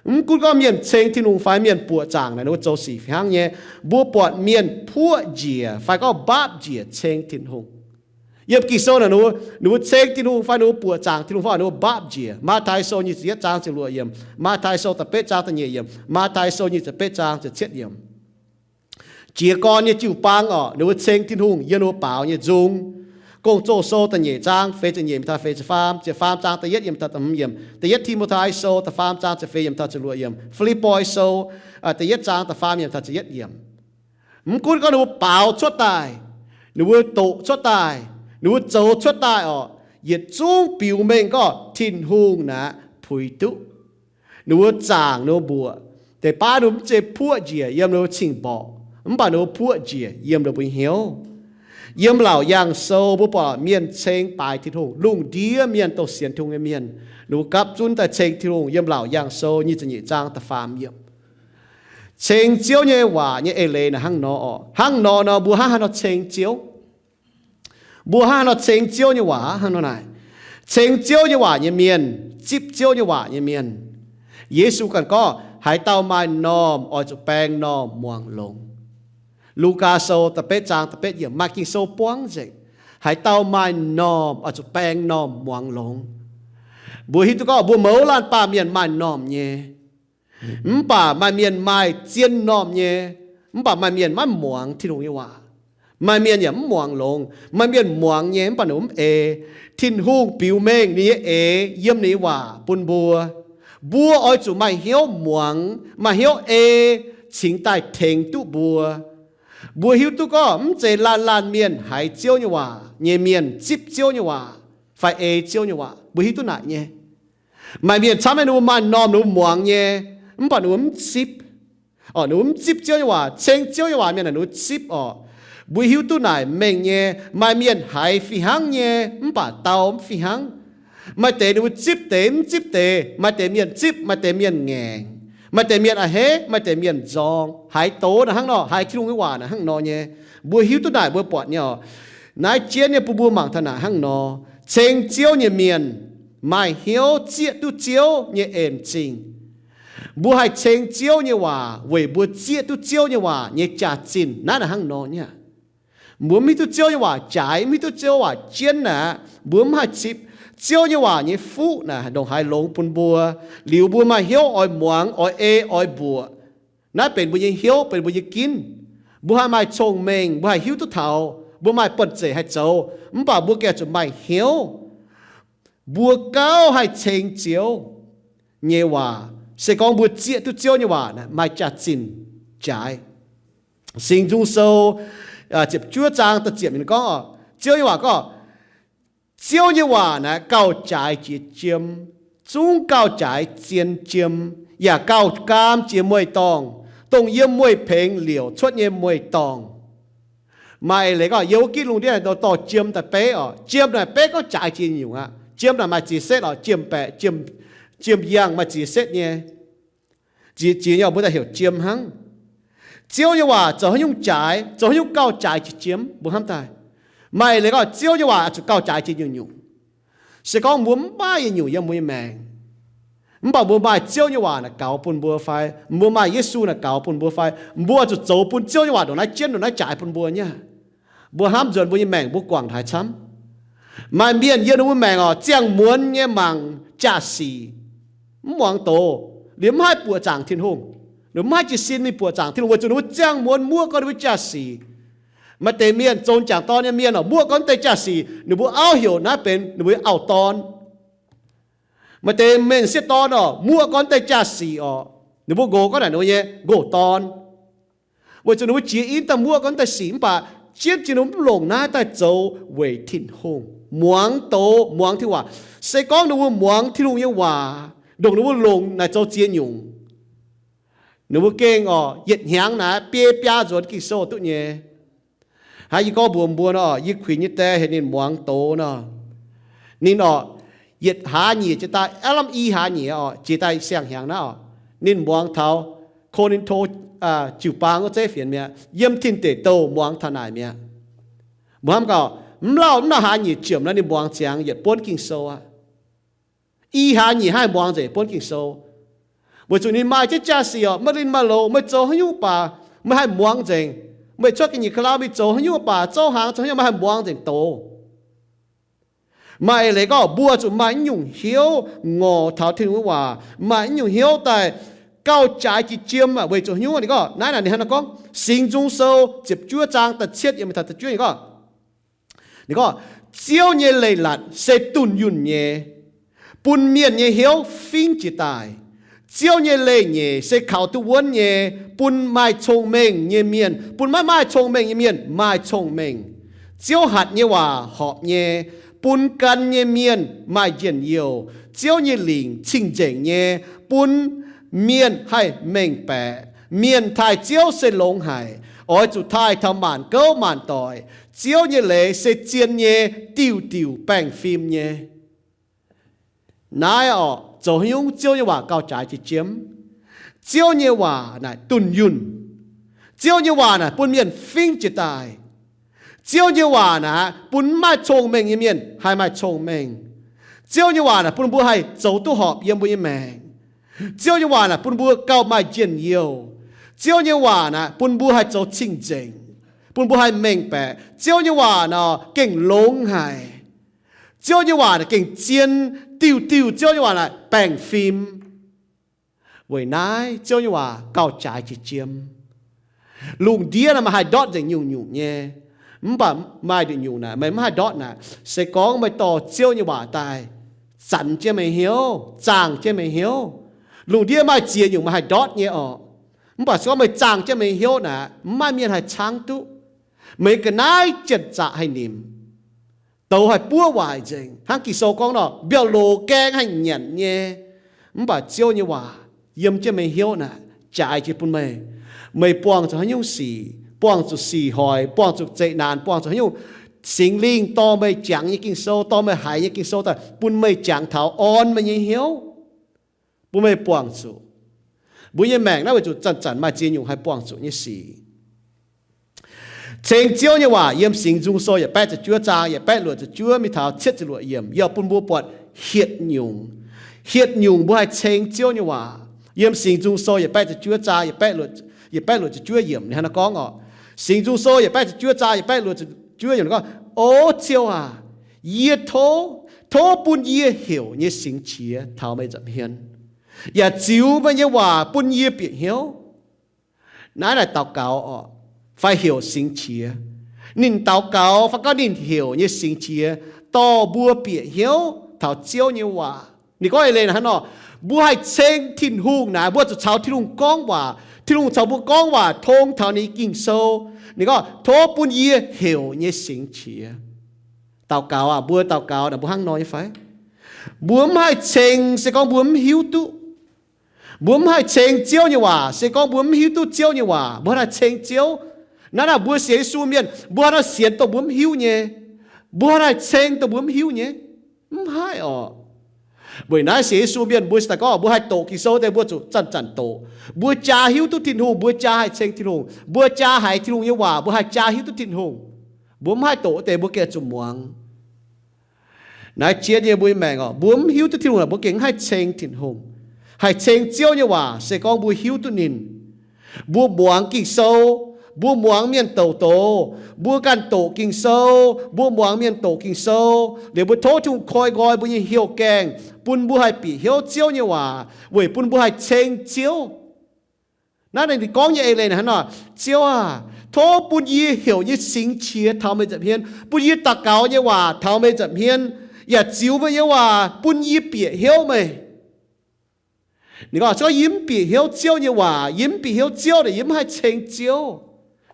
Mv gunv gorngv mienh ceng Tin-Hungh fai mienh buoqc zaangc naaic, ninh mbuo zoux sic fih hnangv nyei. Mbuo buatc mienh puoqv njiec fai gorngv mbaapv njiec ceng Tin-Hungh. Yiem Ging-Sou naaic, ninh mbuo ceng Tin-Hungh fai ninh mbuo buoqc zaangc Tin-Hungh fai ninh mbuo mbaapv njiec. Matv^tai Sou nyic ziepc yietv zaang ziepc luoqc yiemc, Matv^tai Sou da'betv zaang da'nyeic yiemc, Matv^tai Sou nyic ziepc betv zaang ziepc cietv yiemc. Jiez gorn nyei jiu-baang orqc, ninh mbuo ceng Tin-Hungh yiem ninh mbuo baaux nyei nzung. Gong-Zoh Sou da'nyeic zaang feix ziepc nyeic taux feix ziepc faam, ziepc faam zaang da'yietv yiemc taux da'hmz yiemc, da'yietv Ti^mo^tai Sou da'faam zaang ziepc feix yiemc taux ziepc luoqc yiemc, Fi^lipv^poi Sou da'yietv zaang da'faam yiemc taux ziepc yietv yiemc. Mv gunv gorngv ninh mbuo baaux cuotv daaih, ninh mbuo doqc cuotv daaih, ninh mbuo zoux cuotv daaih orqc, yietc zungv biux mengh gorngv Tin-Hungh naaic puix duqv. Ninh mbuo zaangc ninh mbuo mbuoqc, deix baav ninh mbuo mv zeiz puoqv njiec yiem ninh mbuo cing-mborqc, mv baac ninh mbuo puoqv njiec yiem ninh mbuo hnyouv. Yiem Laauc Yaangh Sou mbuo buatc mienh ceng baaix Tin-Hungh, lungh ndiev mienh dongh sienx Tin-Hungh nyei mienh, ninh mbuo gapv zunv daaih ceng Tin-Hungh. Yiem Laauc Yaangh Sou nyic ziepc nyeic zaang da'faam yiemc. Ceng Ziouv nyei waac nyei eix leiz naaic hnangv nor orqc. Hnangv nor nor mbuo hnangv haaix nor ceng Ziouv? Mbuo hnangv haaix nor ceng Ziouv nyei waac? Hnangv nor naaic, ceng Ziouv nyei waac nyei mienh, zipv Ziouv nyei waac nyei mienh, Yesu ganh gorngv, haaix dauh maaih normh oix zuqc baeng normh muangx longx. Lugaa Sou da'betv zaang da'betv yiemc maaih Ging-Sou buangv nzengc, haaix dauh maaih normh oix zuqc baeng normh muangx longx. Mbuo hiuv duqv gorngv mbuo mouz laanh baamh mienh maaih normh nyei. Mv baac maaih mienh maaih zien normh nyei, mv baac maaih mienh maiv muangx Tin-Hungh nyei waac. Maaih mienh yaac mv muangx longx. Maaih mienh muangx nyei mv baac ninh mv eix. Tin-Hungh biux mengh ninh nyei eix yiem ninh nyei waac bun mbuo. Mbuo oix zuqc maaih hnyouv muangx, maaih hnyouv ei, cingx daaih tengx duqv mbuo. Mbuo hiuv duqv gorngv mv zeiz laanh laanh mienh haiz Ziouv nyei waac nyei mienh zipv Ziouv nyei waac fai ei Ziouv nyei waac. Mbuo hiuv duqv naaic nyei. Maaih mienh camv nyei, ninh mbuo maaih norm ninh mbuo muangx nyei, mv baac ninh mbuo mv zipv. Orqc, ninh mbuo mv zipv Ziouv nyei waac. Ceng Ziouv nyei waac mienh naaic ninh mbuo zipv orqc. Mbuo hiuv duqv naaic mengh nyei. Maaih mienh haiz fih hnangv nyei, mv baac dau mv fih hnangv. Maaih deix ninh mbuo zipv deix mv zipv deix. Maaih deix mienh zipv, maaih deix mienh ngaengc, maaih deix mienh a'hneiv, maaih deix mienh nzorng. Haiz doz naaic hnangv nor, haiz Tin-Hungh nyei waac naaic hnangv nor nyei. Mbuo hiuv duqv naaic mbuo buatc nyei orqc. Naaiv jienv nyei bun mbuo mangc taux naaic hnangv nor, ceng Ziouv nyei mienh maaih hnyouv zieqv duqv Ziouv nyei en zingh. Mbuo haih ceng Ziouv nyei waac weic mbuo zieqv duqv Ziouv nyei waac nyei jaax-zinh. Naaiv naaic hnangv nor nyei. Mbuo mv hiuv duqv Ziouv nyei waac jaaix, mv hiuv duqv Ziouv waac jienv naaic, mbuo mv haih zipv Ziouv nyei waac nyei fuqv naaic ndongc haaix longx bun mbuo. Liuz mbuo maaih hnyouv oix muangx, oix ei, oix mbuoqc. Naaiv benx mbuo nyei hnyouv, benx mbuo nyei ginv. Mbuo haih maaih cong-mengh, mbuo haih hiuv duqv taux, mbuo maaih buonv-zeic haih zoux, mv baac mbuo gengh zuqc maaih hnyouv. Mbuo gauh haih ceng Ziouv nyei waac. Se gorngv mbuo zieqv duqv Ziouv nyei waac naaic, maaih jaax-zinh jaaix. Singx Nzung Sou ziepc juov zaang da'ziepc ninh gorngv, Ziouv nyei waac gorngv, Ziouv nyei waac naaic gauh jaaix jiex jiem, zungv gauh jaaix zien jiem, yaac gauh gaam jiex mueiz-dorngh, dongh yiem mueiz-pengx liouc cuotv nyei mueiz-dorngh. Maaih eix leiz gorngv yiem wuov gitv lungh ndiev dorh jiem daaih beiv orqc. Jiem naaic beiv gorngv jaaix jiex nyungc aqv. Jiem naaic maaih ziex setv orqc. Jiem-baeqc, jiem, jiem-yangh maaih ziex setv nyei. Ziex jiex nyei mbuo daaih heuc jiem hnangv. Ziouv nyei waac zoux haaix nyungc jaaix, zoux haaix nyungc gauh jaaix jiex jiem mbuo hnamv daaih. Maaih eix leiz gorngv Ziouv nyei waac zuqc gauh jaaix jiex nyungc-nyungc. Se gorngv mbuo mv maaih yietc nyungc yiem mbuo nyei maengc, mv baac mbuo maaih Ziouv nyei waac naaic gaux bun mbuo fai, mbuo maaih Yesu naaic gaux bun mbuo fai, mbuo zuqc zoux bun Ziouv nyei waac ndongc naaiv jienv ndongc naaiv jaaix bun mbuo nyei. Mbuo hnamv nzuonx mbuo nyei maengc mbuo guangc haaix camv. Maaih mienh yiem ninh mbuo maengc orqc, ziangh muonz nyei mangc jaa-sic, mv muangx doz, liuz mv haih buoqc zaangc Tin-Hungh. Liuz mv haih jiez sin mingh buoqc zaangc Tin-Hungh weic zuqc ninh mbuo ziangh muonz muoqv gorngv ninh mbuo jaa-sic. Maaih deix mienh, zoux jangc dorn nyei mienh orqc, muoqv gorngv deix jaa-sic, ninh mbuo auv heuc naaiv benx ninh mbuo auv-dorn. Maaih deix mienh sieqv dorn orqc, muoqv gorngv deix jaa-sic orqc, ninh mbuo nqox gorngv naaic ninh mbuo nyei nqox dorn. Weic zuqc ninh mbuo jiex in daaih muoqv gorngv deix sic mv baac jienv jiex ninh mbuo mv longc naaiv daaih zoux weic Tin-Hungh. Muangx doz, muangx Tin-Hungh waac. Se gorngv ninh mbuo muangx Tin-Hungh nyei waac, ndongc ninh mbuo longc naaic zoux ziex nyungc, ninh mbuo gengh orqc, yietc hnyangx naaic biei biaa nzuonx Ging-Sou duqv nyei. Hnangv yie gorngv mbuox mbuo nor, yie kuinx nyei die heuc ninh muangx doz nor. Ninh orqc, yietc hlaax nyieqc jiex daaih, aav lamh i hlaax nyieqc orqc, jiex daaih siang-hnyangx naaiv orqc, ninh muangx taux Ko^lin^to jiu-baang wuov zeiv fienx mi'aqv, yiem Tin Deic Douh muangx taux naaic mi'aqv. Mbuo hnamv gaax, mv lauh mv lauh hlaax nyieqc jiem naaiv ninh muangx ziangx yietc buonv Ging-Sou aqv. I hlaax nyieqc haih muangx nzengc buonv Ging-Sou. Weic zuqc ninh maaih jienv jaa-sic orqc, maaih linh maaih loz, meih zoux haaix nyungc baac meih haih muangx nzengc. Meih cuotv ga'nyiec ga'lauh mingh zoux haaix nyungc baac, zouv hnaangx zoux haaix nyungc, meih haih muangx nzengc doz. Maaih eix leiz gorngv mbuo zuqc maaih naaiv nyungc hnyouv ngorc taux Tin-Hungh nyei waac, maaih naaiv nyungc hnyouv daaih gauh jaaix jiex jiem aqv. Weic zuqc haaix nyungc? Ninh gorngv naaiv naaic, ninh hnangv naaiv gorngv, Singx Nzung Sou ziepc juov zaang da'cietv yiem, da'juov ninh gorngv, ninh gorngv, Ziouv nyei leiz-latc se dunh yunh nyei, bun mienh nyei hnyouv fingv jiez daaih. Ziouv nyei leiz-nyeic se kaux duqv wuonv nyei, bun maaih cong-mengh nyei mienh, bun maiv maaih cong-mengh nyei mienh maaih cong-mengh. Ziouv hatc nyei waac horpc nyei, bun gan nyei mienh maaih njien-youh. Ziouv nyei lingc cing-nzengc nyei, bun mienh haih mengh baeqc. Mienh taaih Ziouv se longx haic, oix zuqc taaih taux maanc gouv maanc doic. Ziouv nyei leiz se zien nyei, diuh diuh baengh fim nyei. Naaiv orqc, zoux haaix nyungc Ziouv nyei waac gauh jaaix jiex jiem? Ziouv nyei waac naaic dunh yunh. Ziouv nyei waac naaic bun mienh fingv jiez daaih. Ziouv nyei waac naaic bun maiv maaih cong-mengh nyei mienh haih maaih cong-mengh. Ziouv nyei waac naaic bun mbuo haih zoux duqv horpc yiem mbuo nyei maengc. Ziouv nyei waac naaic bun mbuo gauh maaih njien-youh. Ziouv nyei waac naaic bun mbuo haih zoux cing-nzengc, bun mbuo haih mengh baeqc. Ziouv nyei waac naaic gengh longx haic. Ziouv nyei waac naaic gengh zien, diuh diuh Ziouv nyei waac naaic baengh fim. Weic naaiv Ziouv nyei waac gauh jaaix jiex jiem. Lungh ndiev naaic maaih haih ndortv nzengc nyungc-nyungc nyei, mv baac maaih nduqc nyungc naaic meih mv haih ndortv naaic. Se gorngv meih dorh Ziouv nyei waac daaih zanx jienv meih hnyouv, zaangh jienv meih hnyouv, Lungh ndiev maaih ziex nyungc meih haih ndortv nyei orqc. Mv baac se gorngv meih zaangh jienv meih hnyouv naaic, mv maaih mienh haih caangv duqv. Meih ga'naaiv janx-zaqc haih nimc, douz haih buov waaic nzengc. Hnangv Ging-Sou gorngv nor, mbiauh loz gaeng haih nyanc nyei. Mv baac Ziouv nyei waac yiem jienv meih hnyouv naaic, jaaix jiex bun meih. Meih buangh zuqc haaix nyungc sic, buangh zuqc sic hoic, buangh zuqc zeqc naanc, buangh zuqc haaix nyungc, Singx Lingh dorh meih jangx nyei Ging-Sou, dorh meih haiz nyei Ging-Sou daaih bun meih jangx taux orn meih nyei hnyouv, bun meih buangh zuqc. Mbuo nyei maengc naaiv weic zuqc zanc-zanc maaih ziex nyungc haih buangh zuqc nyei sic. Ceng Ziouv nyei waac yiem Singx Nzung Sou yietc baeqv ziepc juov zaang yietc baeqv luoqc ziepc juov mingh taux cietv ziepc luoqc yiemc, yaac bun mbuo buatc hietc nyungc. Hietc nyungc mbuo haih ceng Ziouv nyei waac. Yiem Singx Nzung Sou yietc baeqv ziepc juov zaang yietc baeqv luoqc ziepc juov yiemc ninh hnangv naaiv gorngv orqc. Singx Nzung Sou yietc baeqv ziepc juov zaang yietc baeqv luoqc ziepc juov yiemc gorngv, O Ziouv aac, yie tov, tov bun yie heuc nyei singx qiex taux meih nza'hmien, yaac ziux meih nyei waac bun yie bieqc hnyouv. Naaiv naaic daux gaux orqc, fai heuc singx qiex. Ninh daux gaux fai gorngv ninh heuc nyei singx qiex dorh mbuo bieqc hnyouv taux Ziouv nyei waac. Ninh gorngv eix leiz naaic hnangv nor, mbuo haih ceng Tin-Hungh naaic, mbuo zuqc caux Tin-Hungh gorngv waac. Tin-Hungh caux mbuo gorngv waac tong taux ninh Ging-Sou. Ninh gorngv, Tov bun yie heuc nyei singx qiex. Daux gaux aac, mbuo daux gaux naaic mbuo hnangv nor nyei fai? Mbuo mv haih ceng se gorngv mbuo mv hiuv duqv. Mbuo mv haih ceng Ziouv nyei waac se gorngv mbuo mv hiuv duqv Ziouv nyei waac, mbuo hnangv naaic ceng Ziouv. Naaiv naaic mbuo sienx Yesu mienh, mbuo hnangv naaic sienx dongh mbuo mv hiuv nyei. Mbuo hnangv naaic ceng dongh mbuo mv hiuv nyei. Mv haih orqc. Weic naaiv sienx Yesu mienh mbuo se daaih gorngv mbuo haih doqc Ging-Sou deix mbuo zuqc zanc-zanc doqc. Mbuo jaa hiuv duqv Tin-Hungh, mbuo jaa haih ceng Tin-Hungh, mbuo jaa haiz Tin-Hungh nyei waac, mbuo haih jaa hiuv duqv Tin-Hungh. Mbuo mv haih doqc deix mbuo gengh zuqc muangx. Naaiv jien yie mbuo nyei maengc orqc, mbuo mv hiuv duqv Tin-Hungh naaic mbuo gengh mv haih ceng Tin-Hungh. Haih ceng Ziouv nyei waac se gorngv mbuo hiuv duqv ninh. Mbuo muangx Ging-Sou, mbuo muangx mienh doqc doz, mbuo ganh doqc Ging-Sou, mbuo muangx mienh doqc Ging-Sou, liuz mbuo tov Tin-Hungh koi nqoi mbuo nyei hnyouv gaengh, bun mbuo haih bieqc hnyouv Ziouv nyei waac, weic bun mbuo haih ceng Ziouv. Naaiv ninh gorngv nyei eix leiz naaic hnangv nor, Ziouv aah, tov bun yie heuc nyei singx qiex taux meih nza'hmien, bun yie daux gaux nyei waac taux meih nza'hmien, yaac ziux meih nyei waac bun yie bieqc hnyouv meih. Ninh gorngv, se gorngv yie mv bieqc hnyouv Ziouv nyei waac, yie mv bieqc hnyouv Ziouv naaic, yie mv haih ceng Ziouv.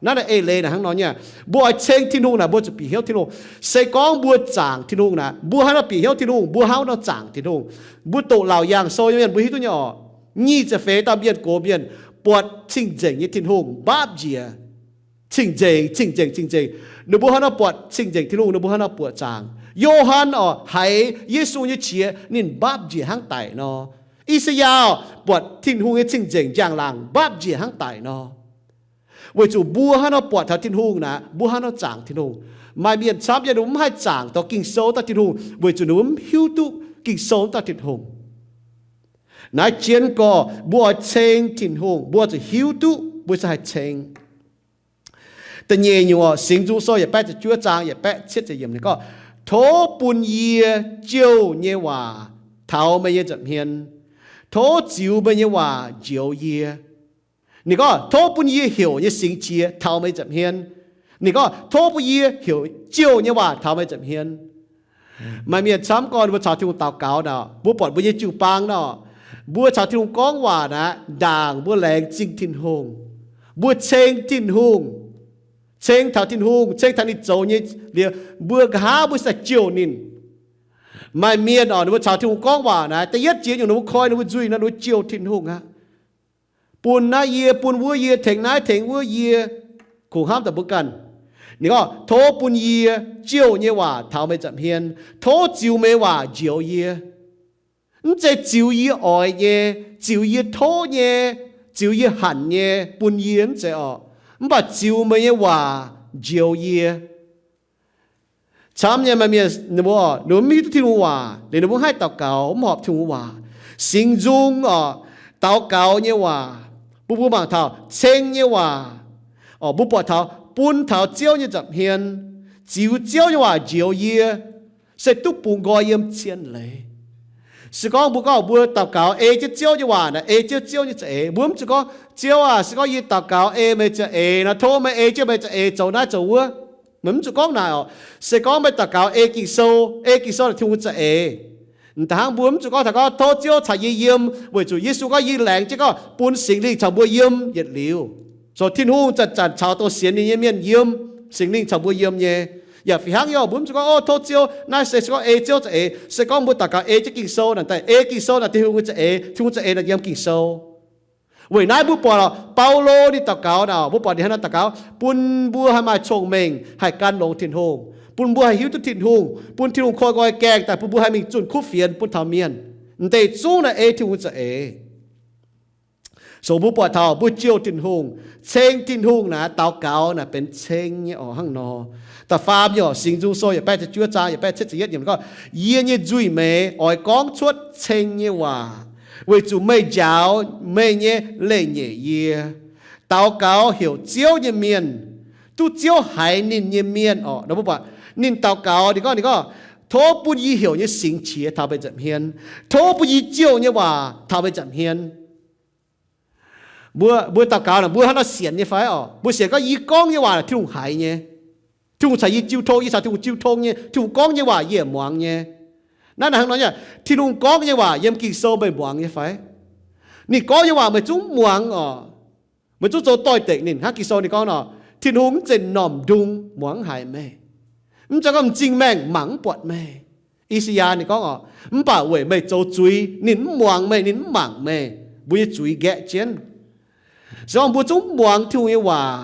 Naaiv naaic eix leiz naaic hnangv nor nyei. Mbuo oix ceng Tin-Hungh naaic, mbuo zuqc bieqc hnyouv Tin-Hungh. Se gorngv mbuo zaangc Tin-Hungh naaic, mbuo hnangv nor bieqc hnyouv Tin-Hungh, mbuo hnangv nor zaangc Tin-Hungh. Mbuo doqc Laauc Yaangh Sou nyei mienh mbuo hiuv duqv nyei orqc. Nyic ziepc feix dauh mienh gox mienh buatc cing-nzengc nyei Tin-Hungh mbapv njiec. Cing-nzengc, cing-nzengc, cing-nzengc. Ninh mbuo hnangv nor buatc cing-nzengc Tin-Hungh, ninh mbuo hnangv nor buatc zaangc. Yo^han orqc, haiz Yesu nyei qiex ninh mbapv njiec hnangv daic nor. I^saa^yaa buatc Tin-Hungh nyei cing-nzengc njang-laangc mbapv njiec hnangv daic nor. Weic zuqc mbuo hnangv nor buatc taux Tin-Hungh naaic, mbuo hnangv nor zaangc Tin-Hungh. Maaih mienh camv yienh ninh mbuo mv haih zaangc taux Ging-Sou dauh Tin-Hungh, weic zuqc ninh mbuo mv hiuv duqv Ging-Sou dauh Tin-Hungh. Naaiv jienv gorx mbuo oix ceng Tin-Hungh, mbuo zuqc hiuv duqv mbuo se haih ceng. Da'nyeic nyungc orqc, Singx Nzung Sou yietc baeqv ziepc juov zaang yietc baeqv cietv ziepc yiemc ninh gorngv, Tov bun yie jouh nyei waac taux meih nyei nza'hmien. Tov ziux meih nyei waac njoux yie. Ninh gorngv, Tov bun yie heuc nyei singx qiex taux meih nza'hmien. Ninh gorngv, Tov bun yie heuc jouh nyei waac taux meih nza'hmien. Maaih mienh camv gorn mbuo caux Tin-Hungh daux gaux nor, mbuo buatc mbuo nyei jiu-baang nor, mbuo caux Tin-Hungh gorngv waac naaic, ndaangc mbuo laengz zingh Tin-Hungh, mbuo ceng Tin-Hungh, ceng taux Tin-Hungh, ceng taux ninh zoux nyei liuz, mbuo nqa'haav mbuo se jouh ninh. Maaih mienh orqc, ninh mbuo caux Tin-Hungh gorngv waac naaic, da'yietv jiex nyungc ninh mbuo koi ninh mbuo nzuih nor, ninh mbuo jouh Tin-Hungh aqv. Bun naaiv yie, bun wuov yie, tengx naaiv tengx wuov yie, kungx hnamv daaih mbuo ganh. Ninh gorngv, Tov bun yie jouh nyei waac taux meih nza'hmien. Tov ziux meih nyei waac njoux yie. Mv zeiz ziux yie oix nyei, ziux yie tov nyei, ziux yie hanc nyei bun yie mv zeiz orqc. Mv baac ziux meih nyei waac njoux yie. Camv nyei maaih mienh ninh mbuo, ninh mbuo mv hiuv duqv Tin-Hungh waac, liuz ninh mbuo haih daux gaux mv horpc Tin-Hungh waac. Singx Nzung orqc, daux gaux nyei waac, bun mbuo mangc taux ceng nyei waac, orqc, mbuo buatc taux bun taux Ziouv nyei nza'hmien, ziux Ziouv nyei waac njoux yie, se duqv bungx nqoi yiem cien leiz. Se gorngv mbuo gorngv mbuo daux gaux ei jienv Ziouv nyei waac naaic, ei jienv Ziouv nyei za'eix. Mbuo mv zuqc gorngv, Ziouv aac, se gorngv yie daux gaux ei meih za'eix nor, tov meih ei jienv meih za'eix zoux naaiv zoux wuov. Meih mv zuqc gorngv naaic orqc. Se gorngv meih daux gaux ei Ging-Sou, ei Ging-Sou naaic Tin-Hungh za'eix. M'daaih hnangv mbuo mv zuqc gorngv taux gorngv tov Ziouv caux yie yiem, weic zuqc Yesu gorngv yie laengz jienv gorngv bun Singx Lingh caux mbuo yiem yietc liuz. So Tin-Hungh zanc-zanc caux dongh sienx ninh nyei mienh yiem, Singx Lingh caux mbuo yiem nyei. Yaac fih hnangv nyei, mbuo mv zuqc gorngv, o, tov Ziouv, naaiv se, se gorngv ei Ziouv za'eix. Se gorngv mbuo daux gaux ei jienv Ging-Sou naaic, daaih ei Ging-Sou naaic Tin-Hungh nyei za'eix, Tin-Hungh za'eix naaic yiem Ging-Sou. Weic naaiv mbuo buatc Baulo ninh daux gaux naaic, mbuo buatc ninh hnangv naaiv daux gaux, bun mbuo haih maaih cong-mengh haih gan longx Tin-Hungh, bun mbuo haih hiuv duqv Tin-Hungh, bun Tin-Hungh koi nqoi gaengh daaih bun mbuo haih mingh zunh kuv fienx bun taux mienh. M'deix zungv naaic ei Tin-Hungh za'eix. So mbuo buatc taux mbuo jouh Tin-Hungh, ceng Tin-Hungh naaic, daux gaux naaic benx ceng nyei oc hnangv nor. Da'faam nyei oc, Singx Nzung Sou yietc baeqv ziepc juov zaang yietc baeqv cietv ziepc yietv yiemc gorngv, yie nyei nzuih meix oix gorngv cuotv ceng nyei waac, weic zuqc meih njaaux meih nyei leiz-nyeic yie. Daux gaux heuc Ziouv nyei mienh, duqv Ziouv haiz ninh nyei mienh oc. Ninh daux gaux, ninh gorngv, ninh gorngv, tov bun yie heuc nyei singx qiex taux meih nza'hmien. Tov bun yie jouh nyei waac taux meih nza'hmien. Mbuo, mbuo daux gaux naaic, mbuo hnangv nor sienx nyei fai oc? Mbuo sienx gorngv yie gorngv nyei waac naaic Tin-Hungh haiz nyei, Tin-Hungh caux yie jiu tong, yie caux Tin-Hungh jiu tong nyei, Tin-Hungh gorngv nyei waac yie muangx nyei. Naaiv naaic hnangv nor nyei, Tin-Hungh gorngv nyei waac yiem Ging-Sou meih muangx nyei fai? Ninh gorngv nyei waac meih zungv muangx oc. Meih zungv zoux doix-dekc ninh. Hnangv Ging-Sou ninh gorngv nor, Tin-Hungh mv zeiz m'normh ndung muangx mv haiz meih, mv zeiz gorngv m'zing maengh mangc mv buatc meih. I^saa^yaa ninh gorngv oc, mv baac weic meih zoux zuiz, ninh mv muangx meih, ninh mv mangc meih. Mbuo nyei zuiz nqaeqv jienv. Se gorngv mbuo zungv muangx Tin-Hungh nyei waac,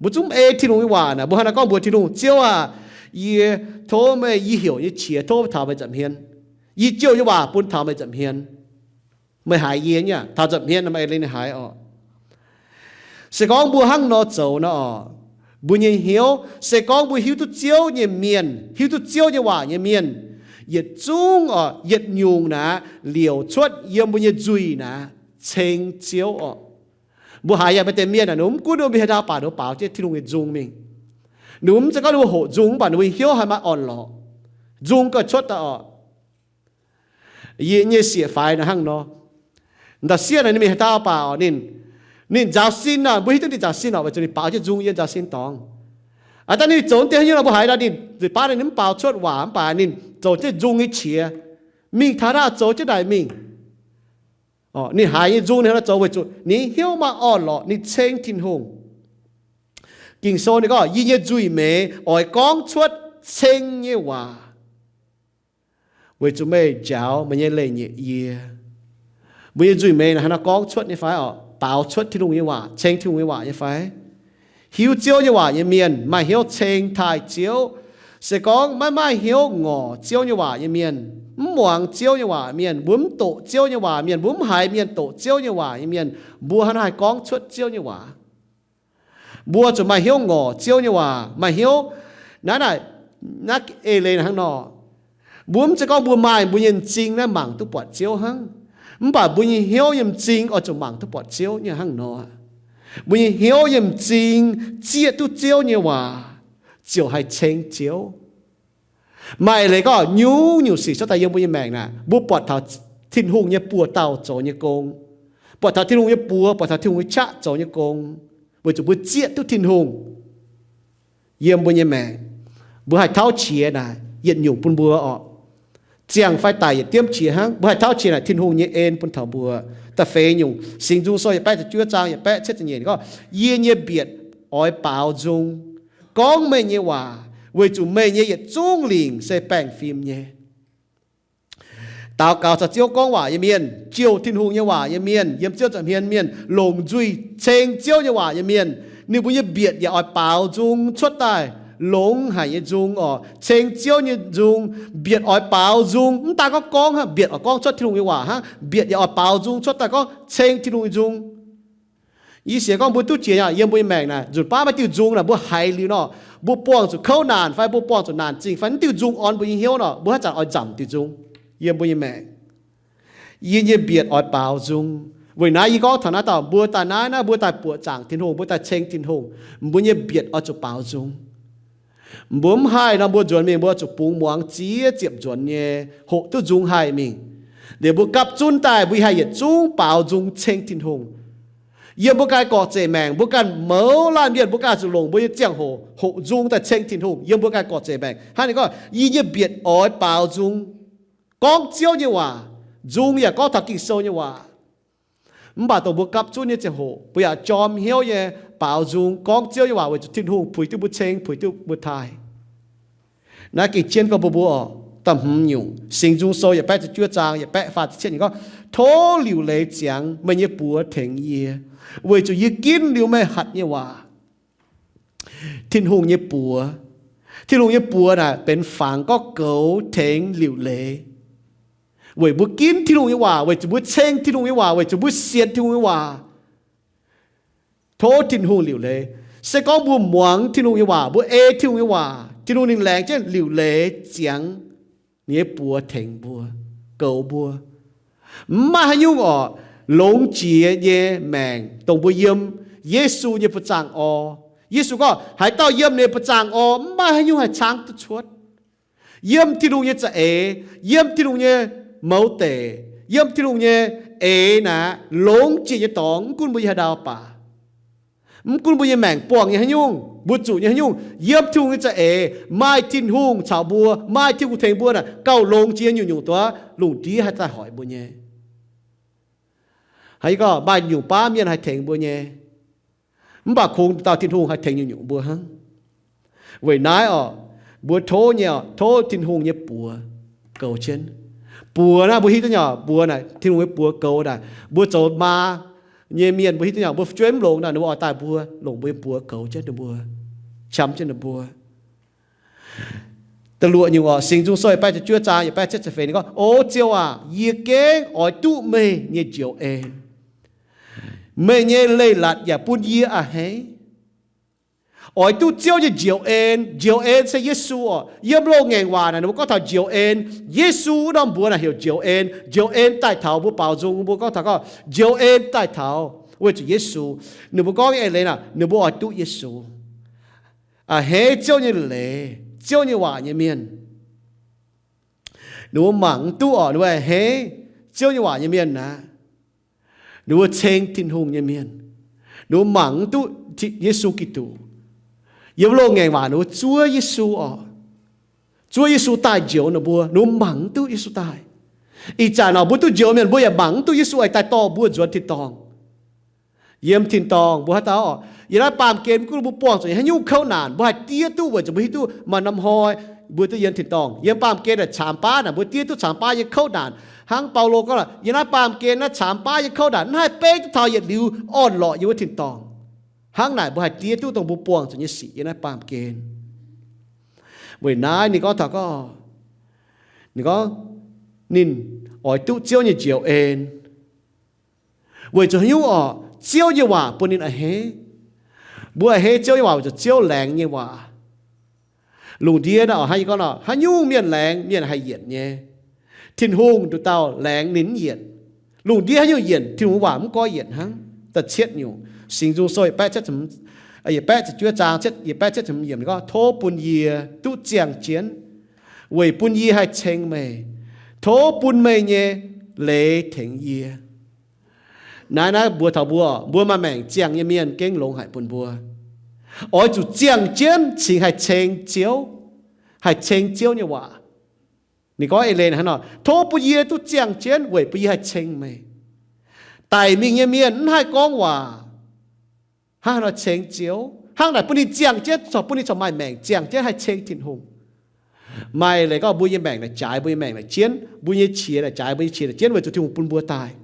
mbuo zungv ei Tin-Hungh nyei waac naaic, mbuo hnangv naaiv gorngv mbuox Tin-Hungh, Ziouv aah, yie tov meih, yie heuc nyei qiex tov taux meih nza'hmien. Yie jouh nyei waac bun taux meih nza'hmien. Meih haiz yie nyei, taux nza'hmien meih ei leiz ninh haiz oc. Se gorngv mbuo hnangv nor zoux nor oc, mbuo nyei hnyouv, se gorngv mbuo hiuv duqv Ziouv nyei mienh, hiuv duqv Ziouv nyei waac nyei mienh, yietc zungv oc, yietc nyungc naaic liouc cuotv yiem mbuo nyei nzuih naaic ceng Ziouv oc. Mbuo haiz yaac maaih deix mienh aah, ninh mv gunv ninh mbuo mingh haaix dauh baac ninh mbuo baaux jienv Tin-Hungh nyei nzung mingh. Ninh mbuo mv zeiz gorngv ninh mbuo hoqc nzung mv baac ninh mbuo nyei hnyouv haih maaih orn-lorqc. Nzung gauh cuotv daaih oc. Yie nyei sieqv faix naaic hnangv nor. Ndau sieqv naaic ninh mingh haaix dauh baac oc, ninh, ninh nzaaux sin naaic, mbuo hiuv duqv ninh nzaaux sin oc, weic zuqc ninh baaux jienv nzung yiem nzaaux sin dorngx. Aa, daaih ninh zoux deix haaix nyungc nor mbuo haiz daaih ninh nzuih baav naaic ninh mv baaux cuotv waac mv baac ninh zoux jienv nzung nyei qiex, mingh taux naaiv zoux jienv daaih mingh. Ninh haiz nyei nzung ninh hnangv nor zoux weic zuqc ninh hnyouv maaih orn-lorqc, ninh ceng Tin-Hungh. Ging-Sou ninh gorngv, yie nyei nzuih meix oix gorngv cuotv ceng nyei waac, weic zuqc meih njaaux meih nyei leiz-nyeic yie. Mbuo nyei nzuih meix naaic hnangv nor gorngv cuotv nyei fai oc? Baaux cuotv Tin-Hungh nyei waac, ceng Tin-Hungh nyei waac nyei fai? Hiuv Ziouv nyei waac nyei mienh maaih hnyouv ceng taaih Ziouv. Se gorngv maiv maaih hnyouv ngorc Ziouv nyei waac nyei mienh, mv muangx Ziouv nyei waac mienh, mbuo mv doqc Ziouv nyei waac mienh, mbuo mv haiz mienh doqc Ziouv nyei waac nyei mienh, mbuo hnangv haaix gorngv cuotv Ziouv nyei waac? Mbuo zuqc maaih hnyouv ngorc Ziouv nyei waac, maaih hnyouv naaiv naaic, naaiv eix leiz hnangv nor. Mbuo mv zeiz gorngv mbuo maaih mbuo nyei m'zing naaiv mangc duqv buatc Ziouv hnangv, mv baac mbuo nyei hnyouv nyei m'zing oix zuqc mangc duqv buatc Ziouv nyei hnangv nor. Mbuo nyei hnyouv nyei m'zing zieqv duqv Ziouv nyei waac ziouc haih ceng Ziouv. Maaih leiz gorngv nyungc-nyungc sic cuotv daaih yiem mbuo nyei maengc naaic, mbuo buatc taux Tin-Hungh nyei buoz-dauh zoux nyei gong, buatc taux Tin-Hungh nyei buoz, buatc taux Tin-Hungh nyei qaqv zoux nyei gong, weic zuqc mbuo zieqv duqv Tin-Hungh yiem mbuo nyei maengc. Mbuo haih tauv qiex naaic yietc nyungc bun mbuo oc. Ziangh fai daic yietc diemv qiex hnangv, mbuo haih tauv qiex naaic Tin-Hungh nyei en bun taux mbuo. Da'feix nyungc, Singx Nzung Sou yietc baeqv ziepc juov zaang yietc baeqv cietv ziepc nyeic gorngv, yie nyei mbietc oix baaux nzung gorngv meih nyei waac, weic zuqc meih nyei yietc zungv lingc se baengh fim nyei. Daux gaux caux Ziouv gorngv waac nyei mienh, jouh Tin-Hungh nyei waac nyei mienh, yiem Ziouv nza'hmien mienh, longc nzuih ceng Ziouv nyei waac nyei mienh, ninh mbuo nyei mbietc yaac oix baaux nzung cuotv daaih longx haic nyei nzung oc, ceng Ziouv nyei nzung. Mbietc oix baaux nzung, mv daan gorngv gorngv hnangv, mbietc oix gorngv cuotv Tin-Hungh nyei waac hnangv, mbietc yaac oix baaux nzung cuotv daaih gorngv ceng Tin-Hungh nyei nzung. Yie sienx gorngv mbuo duqv jiex yiem mbuo nyei maengc naaic, nzunc baav maaih diuh nzung naaic mbuo haiz liuz nor, mbuo buangh zuqc kouv naanc fai mbuo buangh zuqc naanc zingh fai mv diuh nzung orn mbuo nyei hnyouv nor, mbuo haaix zanc oix nzamc diuh nzung yiem mbuo nyei maengc. Yie nyei mbietc oix baaux nzung. Weic naaiv yie gorngv taux naaiv dauh, mbuo daaih naaiv, naaiv mbuo daaih buoqc zaangc Tin-Hungh, mbuo daaih ceng Tin-Hungh, mbuo nyei mbietc oix zuqc baaux nzung. Mbuo mv haih nor, mbuo nzuonx mingh mbuo zuqc bungx muangx ziex ziepc nzuonx nyei, hoqc duqv nzung haih mingh. Liuz mbuo gapv zunv daaih, mbuo haih yietc zungv baaux nzung ceng Tin-Hungh. Yiem mbuo ganh gorqv-zeic maengc, mbuo ganh mouz laanh mienh, mbuo ganh zuqc longc mbuo nyei ziangh hoc hoqc nzung daaih ceng Tin-Hungh. Yiem mbuo ganh gorqv-zeic maengc hnangv ninh gorngv, yie nyei mbietc oix baaux nzung. gorngv Ziouv nyei waac, nzung yaac gorngv taux Ging-Sou nyei waac. Mv baac dongh mbuo gapv zunv nyei ziangh hoc, mbuo yaac jorm hnyouv nyei baaux nzung gorngv Ziouv nyei waac weic zuqc Tin-Hungh puix duqv mbuo ceng, puix duqv mbuo taaih. Naaiv gengh jienv gorngv mbuo mbuo oc, da'hmz nyungc, Singx Nzung Sou yietc baeqv ziepc juov zaang yietc baeqv faah ziepc cietv nyungc gorngv, tov liuc leiz ziangx meih nyei buoz tengx yie, weic zuqc yie ginv liuz meih hatc nyei waac. Tin-Hungh nyei buoz, Tin-Hungh nyei buoz naaic benx fangx gorngv goux, tengx, liuc leiz. Weic mbuo ginv Tin-Hungh nyei waac, weic zuqc mbuo ceng Tin-Hungh nyei waac, weic zuqc mbuo sienx Tin-Hungh nyei waac, tov Tin-Hungh liuc leiz. Se gorngv mbuo muangx Tin-Hungh nyei waac, mbuo ei Tin-Hungh nyei waac, Tin-Hungh ninh laengz jienv liuc leiz ziangx ninh nyei buoz tengx mbuo, goux mbuo. Mv maaih haaix nyungc oc, longx jiex nyei maengc dongh mbuo yiem Yesu nyei buoz-zaangv orv. Yesu gorngv haaix dauh yiem ninh nyei buoz-zaangv orv, mv maaih haaix nyungc haih caangv duqv cuotv. Yiem Tin-Hungh nyei za'eix, yiem Tin-Hungh nyei mouz deic, yiem Tin-Hungh nyei eix naaic, longx jiex nyei dorngx, mv gunv mbuo nyei haaix ndau baac, mv gunv mbuo nyei maengc buangh nyei haaix nyungc, mbuo zuqc nyei haaix nyungc, yiem Tin-Hungh nyei za'eix maaih Tin-Hungh caux mbuo, maaih Tin-Hungh tengx mbuo naaic, gauh longx jiex nyungc-nyungc duqv lungh ndiev haih daaih hoic mbuo nyei. Haaix gorngv maaih nyungc baav mienh haih tengx mbuo nyei, mv baac kungx dauh Tin-Hungh haih tengx nyungc-nyungc mbuo hnangv. Weic naaiv oc, mbuo tov nyei oc, tov Tin-Hungh nyei buoz goux jienv. Buoz naaiv mbuo hiuv duqv nyei oc, buoz naaic, Tin-Hungh nyei buoz goux naaic, mbuo zoux maa nyei mienh mbuo hiuv duqv nyei oc, mbuo fu'jueiv mv longx naaic, ninh mbuo oix daaih mbuo, longc mbuo nyei buoz goux jienv ninh mbuo, qam jienv ninh mbuo. Da'luoqc nyungc oc, Singx Nzung Sou yietc baeqv ziepc juov zaang yietc baeqv cietv ziepc feix ninh gorngv, O Ziouv aac, yie gengh oix duqv meih nyei njoux en. Meih nyei leiz-latc yaac bun yie a'hneiv. Oix duqv Ziouv nyei njoux en. Njoux en se Yesu oc. Yiem loz-ngaengc waac naaic ninh mbuo gorngv taux njoux en. Yesu wuov norm mbuox naaic heuc njoux en. Njoux en daaih taux mbuo baaux nzung, mbuo gorngv taux gorngv njoux en daaih taux weic zuqc Yesu. Ninh mbuo gorngv nyei eix leiz naaic, ninh mbuo oix duqv Yesu. A'hneiv Ziouv nyei leiz, Ziouv nyei waac nyei mienh. Ninh mbuo mangc mv duqv oc, ninh mbuo a'hneiv Ziouv nyei waac nyei mienh naaic, ninh mbuo ceng Tin-Hungh nyei mienh. Ninh mbuo mangc mv duqv Yesu Giduc. Yiem loz-ngaengc waac ninh mbuo zuov Yesu oc. Zuov Yesu daaih njoux ninh mbuo, ninh mbuo mangc mv duqv Yesu daaih. Ih zanc oc, mbuo duqv njoux mienh, mbuo yaac mangc mv duqv Yesu aengx daaih dorh mbuo nzuonx tin-dorngh. Yiem tin-dorngh mbuo haaix dauh oc, yiem naaiv baamh gen mv gunv mbuo buangh zuqc haaix nyungc kouv naanc, mbuo haih diev duqv weic zuqc mbuo hiuv duqv maaih norm hnoi mbuo duqv yiem tin-dorngh. Yiem baamh gen naaic caamx baav naaic, mbuo diev duqv caamx baav nyei kouv naanc. Hnangv Baulo gorngv, yiem naaiv baamh gen naaiv caamx baav nyei kouv naanc, mv haih beiv duqv taux yietc liuz orn-lorqc yiem wuov tin-dorngh. Hnangv naaic mbuo haih diev duqv dongh mbuo buangh zuqc nyei sic yiem naaiv baamh gen. Weic naaiv ninh gorngv taux gorngv, ninh gorngv, ninh oix duqv Ziouv nyei njoux en. Weic zuqc haaix nyungc orqc? Ziouv nyei waac bun ninh a'hneiv. Mbuo a'hneiv Ziouv nyei waac weic zuqc Ziouv laengz nyei waac. Lungh ndiev naaiv oc, hnangv yie gorngv nor, haaix nyungc mienh laengz, mienh haih yienc nyei. Tin-Hungh nduqc dauh laengz ninh mv yienc. Lungh ndiev haaix nyungc yienc, Tin-Hungh waac mv goiv yienc hnangv. Da'cietv nyungc, Singx Nzung Sou yietc baeqv ziepc juov zaang, yietc baeqv ziepc hmz yiemc gorngv, tov bun yie duqv ziangh jienv, weic bun yie haih ceng meih. Tov bun meih nyei leiz tengx yie. Naaiv, naaiv mbuox taux mbuo, mbuo maaih maengc ziangh nyei mienh gengh longx haic bun mbuo. Oix zuqc ziangh jienv cingx haih ceng Ziouv, haih ceng Ziouv nyei waac. Ninh gorngv eix leiz hnangv nor, tov bun yie duqv ziangh jienv weic bun yie haih ceng meih. Daic mingh nyei mienh mv haih gorngv waac, hnangv haaix nor ceng Ziouv? Hnangv naaic bun ninh ziangh jienv, corc bun ninh corc maaih maengc ziangh jienv haih ceng Tin-Hungh. Maaih leiz gorngv mbuo nyei maengc naaic jaaix, mbuo nyei maengc naaic jienv, mbuo nyei qiex naaic jaaix, mbuo nyei qiex naaic jienv weic zuqc Tin-Hungh bun mbuo daaih.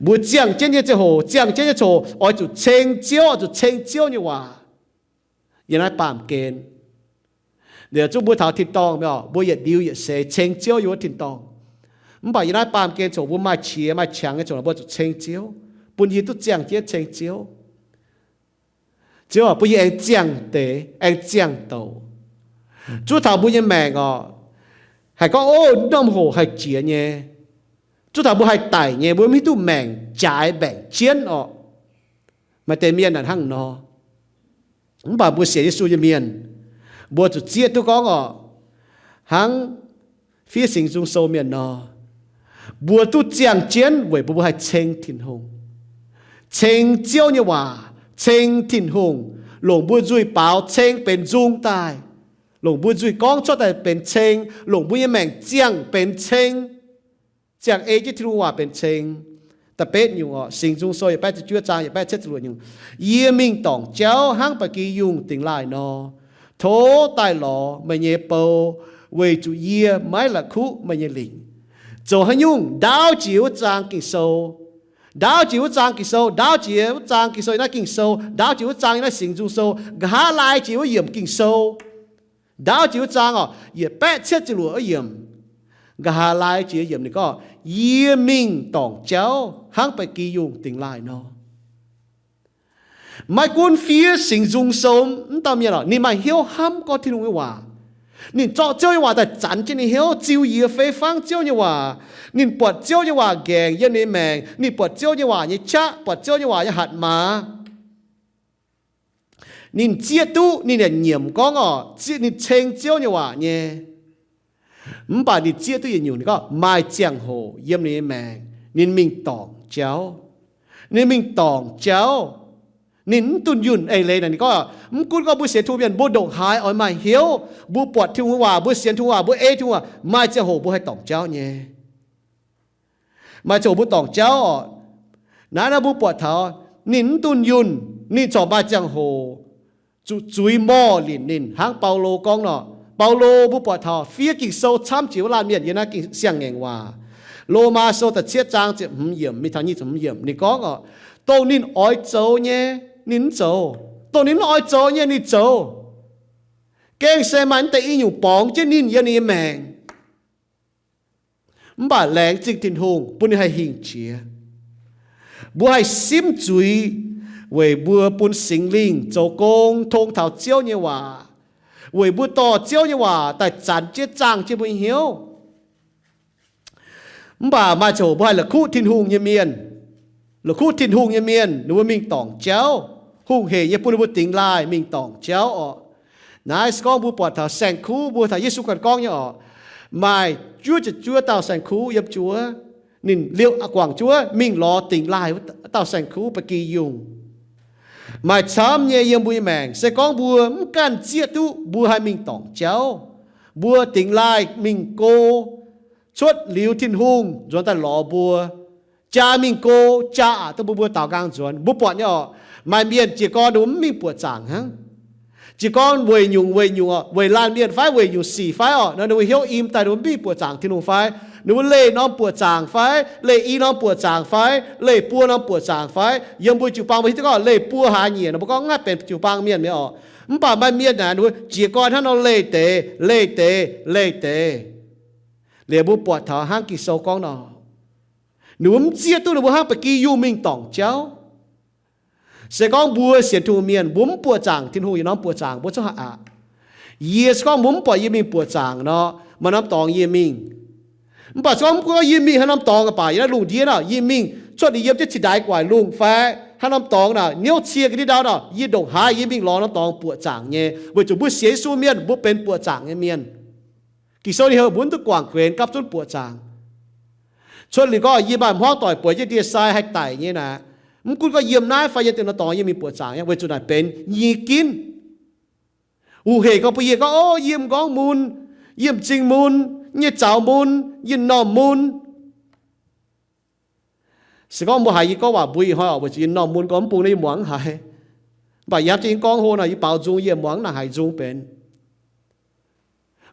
Mbuo ziangh jienv nyei ziangh hoc, ziangh jienv nyei ziangh hoc, oix zuqc ceng Ziouv, oix zuqc ceng Ziouv nyei waac. Yiem naaiv baamh gen, zungv mbuo taux tin-dorngh, mbuo yietc liuz yietc seix ceng Ziouv yiem wuov tin-dorngh. Mv baac yiem naaiv baamh gen ziouc mbuo maaih qiex maaih qangx nyei ziouc mbuo zuqc ceng Ziouv, bun yie duqv ziangh jienv ceng Ziouv. Ziouv aac, bun yie aengx ziangh deix, aengx ziangh douc. Zuov taux mbuo nyei maengc oc, haih gorngv, ov, norm hoc haih jiex nyei. Zuov taux mbuo haih daic nyei, mbuo mv hiuv duqv maengc jaaix maengc jienv oc. Maaih deix mienh naaic hnangv nor. Mv baac mbuo sienx Yesu nyei mienh, mbuo zuqc zieqv duqv gorngv oc, hnangv fiev Singx Nzung Sou mienh nor, mbuo duqv ziangh jienv weic mbuo, mbuo haih ceng Tin-Hungh. Ceng Ziouv nyei waac, ceng Tin-Hungh, longc mbuo nzuih baaux ceng benx nzung daaih. Longc mbuo nzuih gorngv cuotv daaih benx ceng, longc mbuo nyei maengc ziangh benx ceng, ziangh ei jienv Tin-Hungh waac benx ceng. Da'betv nyungc orqc, Singx Nzung Sou yietc baeqv ziepc juov zaang yietc baeqv cietv ziepc luoqc nyungc, Yie mingh dorngc jauv hnangv ba'gi yungh dingx laaih nor, tov daaih lorz meih nyei bou, weic zuqc yie maiv la'kuqv meih nyei lingc. Zoux haaix nyungc ndaauv jiex wuov zaang Ging-Sou, ndaauv jiex wuov zaang Ging-Sou, ndaauv jiex wuov zaang Ging-Sou yiem naaiv Ging-Sou, ndaauv jiex wuov zaang yiem naaiv Singx Nzung Sou, nqa'haav laai jiex wuov yiemc Ging-Sou, ndaauv jiex wuov zaang orqc, yietc baeqv cietv ziepc luoqc wuov yiemc, nqa'haav laai jiex yiemc ninh gorngv, Yie mingh dorngc jauv hnangv ba'gi yungh dingx laaih nor. Maiv gunv fiev Singx Nzung Sou wuov dauh mienh orqc, ninh maaih hnyouv hnamv gorngv Tin-Hungh nyei waac. Ninh zorqv Ziouv nyei waac daaih zanx jienv ninh hnyouv, ziux yie fei fangv Ziouv nyei waac. Ninh buatc Ziouv nyei waac nqaengc yiem ninh nyei maengc. Ninh buatc Ziouv nyei waac nyei qaqv, buatc Ziouv nyei waac nyei hatc maaz. Ninh zieqv duqv, ninh yaac nyiemc gorngv orqc, zieqv, ninh ceng Ziouv nyei waac nyei. Mv baac ninh zieqv duqv yietc nyungc, ninh gorngv maaih ziangh hoc yiem ninh nyei maengc ninh mingh dorngc jauv. Ninh mingh dorngc jauv. Ninh mv dunh yunh eix leiz naaic. Ninh gorngv, mv gunv gorngv mbuo sienx Tin-Hungh mienh mbuo ndongc haaix oix maaih hnyouv, mbuo buatc Tin-Hungh waac, mbuo sienx Tin-Hungh waac, mbuo ei Tin-Hungh waac, maaih ziangh hoc mbuo haih dorngc jauv nyei. Maaih ziangh hoc mbuo dorngc jauv orqc. Naaiv nor mbuo buatc taux ninh mv dunh yunh, ninh corc maaih ziangh hoc zuqc zuiz morh linc ninh, hnangv Baulo gorngv nor. Baulo mbuo buatc taux fiev Ging-Sou camv jiex wuov laanh mienh yiem naaiv Siang-Ngaengc Waac. Lomaa Sou da'cietv zaang ziepc hmz yiemc mingh taux nyic ziepc hmz yiemc ninh gorngv orqc, dongh ninh oix zoux nyei, ninh mv zoux. Dongh ninh mv oix zoux nyei, ninh zoux. Gengh se maaih naaiv deix i nyungc borngz jienv ninh yiem ninh nyei maengc. Mv baac laengz zingh Tin-Hungh bun ninh haih hingh jiex. Mbuo haih simv zuiz weic mbuo bun Singx Lingh zoux gong tong taux Ziouv nyei waac, weic mbuo dorh Ziouv nyei waac daaih zanx jienv zaangh jienv mbuo nyei hnyouv. Mv baac maaih ziangh hoc mbuo haih la'kuqv Tin-Hungh nyei mienh. La'kuqv Tin-Hungh nyei mienh, ninh mbuo mingh dorngc jauv. Hungh heic nyei bun ninh mbuo dingx laaih mingh dorngc jauv orqc. Naaiv se gorngv mbuo buatc taux saeng-kuv, mbuo taux Yesu ganh gorngv nyei orqc, maaih juov ziepc juov dauh saeng-kuv yiem juov. Ninh liouh guangc juov mingh lorz dingx laaih wuov dauh saeng-kuv ba'gi yungh. Maaih camv nyei yiem mbuo nyei maengc, se gorngv mbuo mv ganh zieqv duqv mbuo haih mingh dorngc jauv, mbuo dingx laaih mingh go, cuotv liuz Tin-Hungh nzuonx daaih lorz mbuo, jaa mingh go, jaa aqc duqv mbuo, mbuo daaux nqaang nzuonx. Mbuo buatc nyei orqc, maaih mienh jiez gorn ninh mbuo mv mingh buoqc zaangc hnangv. Jiez gorn weic nyungc weic nyungc orqc, weic laanh mienh fai weic nyungc sic fai orqc, nor ninh mbuo hnyouv im daaih ninh mbuo mv mingh buoqc zaangc Tin-Hungh fai, ninh mbuo leih norm buoqc zaangc fai, leih i norm buoqc zaangc fai, leih buo norm buoqc zaangc fai. Yiem mbuo jiu-baang mbuo hiuv duqv gorngv leih buo hlaax nyieqc nor, mbuo gorngv mv haih benx jiu-baang mienh mi'aqv orqc. Mv baac maaih mienh naaic ninh mbuo jiez gorn hnangv nor leih deix, leih deix, leih deix. Liuz mbuo buatc taux hnangv Ging-Sou gorngv nor, ninh mbuo mv zieqv duqv ninh mbuo hnangv ba'gi yungh mingh dorngc jauv. Se gorngv mbuo sienx Tin-Hungh mienh, mbuo mv buoqc zaangc Tin-Hungh yietc norm buoqc zaangc, mbuo zungv haih aqc. Yie se gorngv mbuo mv buatc yie mingh buoqc zaangc nor, maaih norm dorngx yie mingh. Mv baac se gorngv mbuo yie mingh haaix norm dorngx baac yiem naaiv lungh ndiev nor, yie mingh cuotv liuz yiem jienv cingx ndaix gu'nguaaic lungh fai haaix norm dorngx naaic, hnyouv cie ga'ndiev ndau nor, yie ndongc haaix yie mingh lorz norm dorngx buoqc zaangc nyei, weic zuqc mbuo sienx Yesu mienh mbuo benx buoqc zaangc nyei mienh. Ging-Sou ninh heuc mbuo mv duqv guangc guenx gapv zunv buoqc zaangc. Cuotv liuz gorngv yie maaih hmuangv doic bueix jienv ndie-sai haih daic nyei naaic, mv gunv gorngv yiem naaiv fai yiem deix norm dorngx yie mingh buoqc zaangc nyei, weic zuqc naaic benx yie ginv. Wuh hec gorngv bun yie gorngv, o, yie m'nqorngv mun, yie m'zing mun, yie nyei zaux mun, yie m'normh mun. Se gorngv mbuo haiz yie gorngv waac mbuo ih hnoi oc, weic zuqc yie m'normh mun gorngv mv bung naaiv yie muangx mv haiz. Mv baac yie hnamv jienv yie gorngv hlo nor, yie baaux nzung yie muangx naaic haiz nzung benx.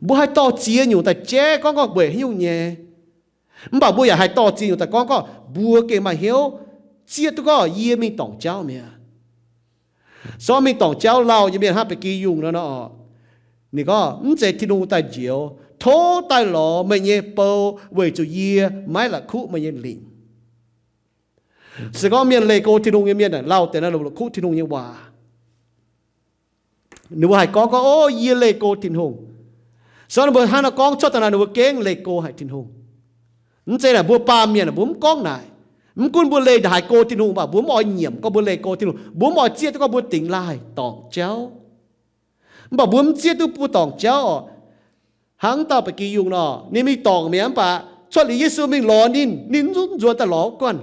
Mbuo haih dorh ziex nyungc daaih jaiv gorngv gorngv weic haaix nyungc nyei. Mv baac mbuo yaac haih dorh ziex nyungc daaih gorngv gorngv mbuo gengh maaih hnyouv zieqv duqv gorngv yie mingh dorngc jauv mi'aqv. Se gorngv mingh dorngc jauv lauh nyei mienh hnangv ba'gi yungh nor, nor, ninh gorngv mv zeiz Tin-Hungh daaih njoux, tov daaih lorz meih nyei bou weic zuqc yie maiv la'kuqv meih nyei lingc. Se gorngv mienh leih go Tin-Hungh nyei mienh aah, lauh deix naaiv la'kuqv Tin-Hungh nyei waac. Ninh mbuo haih gorngv gorngv, o, yie leih go Tin-Hungh. Se gorngv ninh mbuo hnangv nor gorngv cuotv daaih nor, ninh mbuo gengh leih go haic Tin-Hungh. Mv zeiz naaic mbuo baamh mienh mbuo mv gorngv naaic. Mv gunv mbuo leih haiz go Tin-Hungh, mv baac mbuo mv oix nyiemc gorngv mbuo leih go Tin-Hungh, mbuo mv oix zieqv duqv gorngv mbuo dingx laaih dorngc jauv. Mv baac mbuo mv zieqv duqv mbuo dorngc jauv oc. Hnangv dauh ba'gi yungh nor, ninh mingh dorngc mi'aqv, mv baac cuotv liuz Yesu mingh lorz ninh, ninh zungv nzuonx daaih lorz wuov guanh.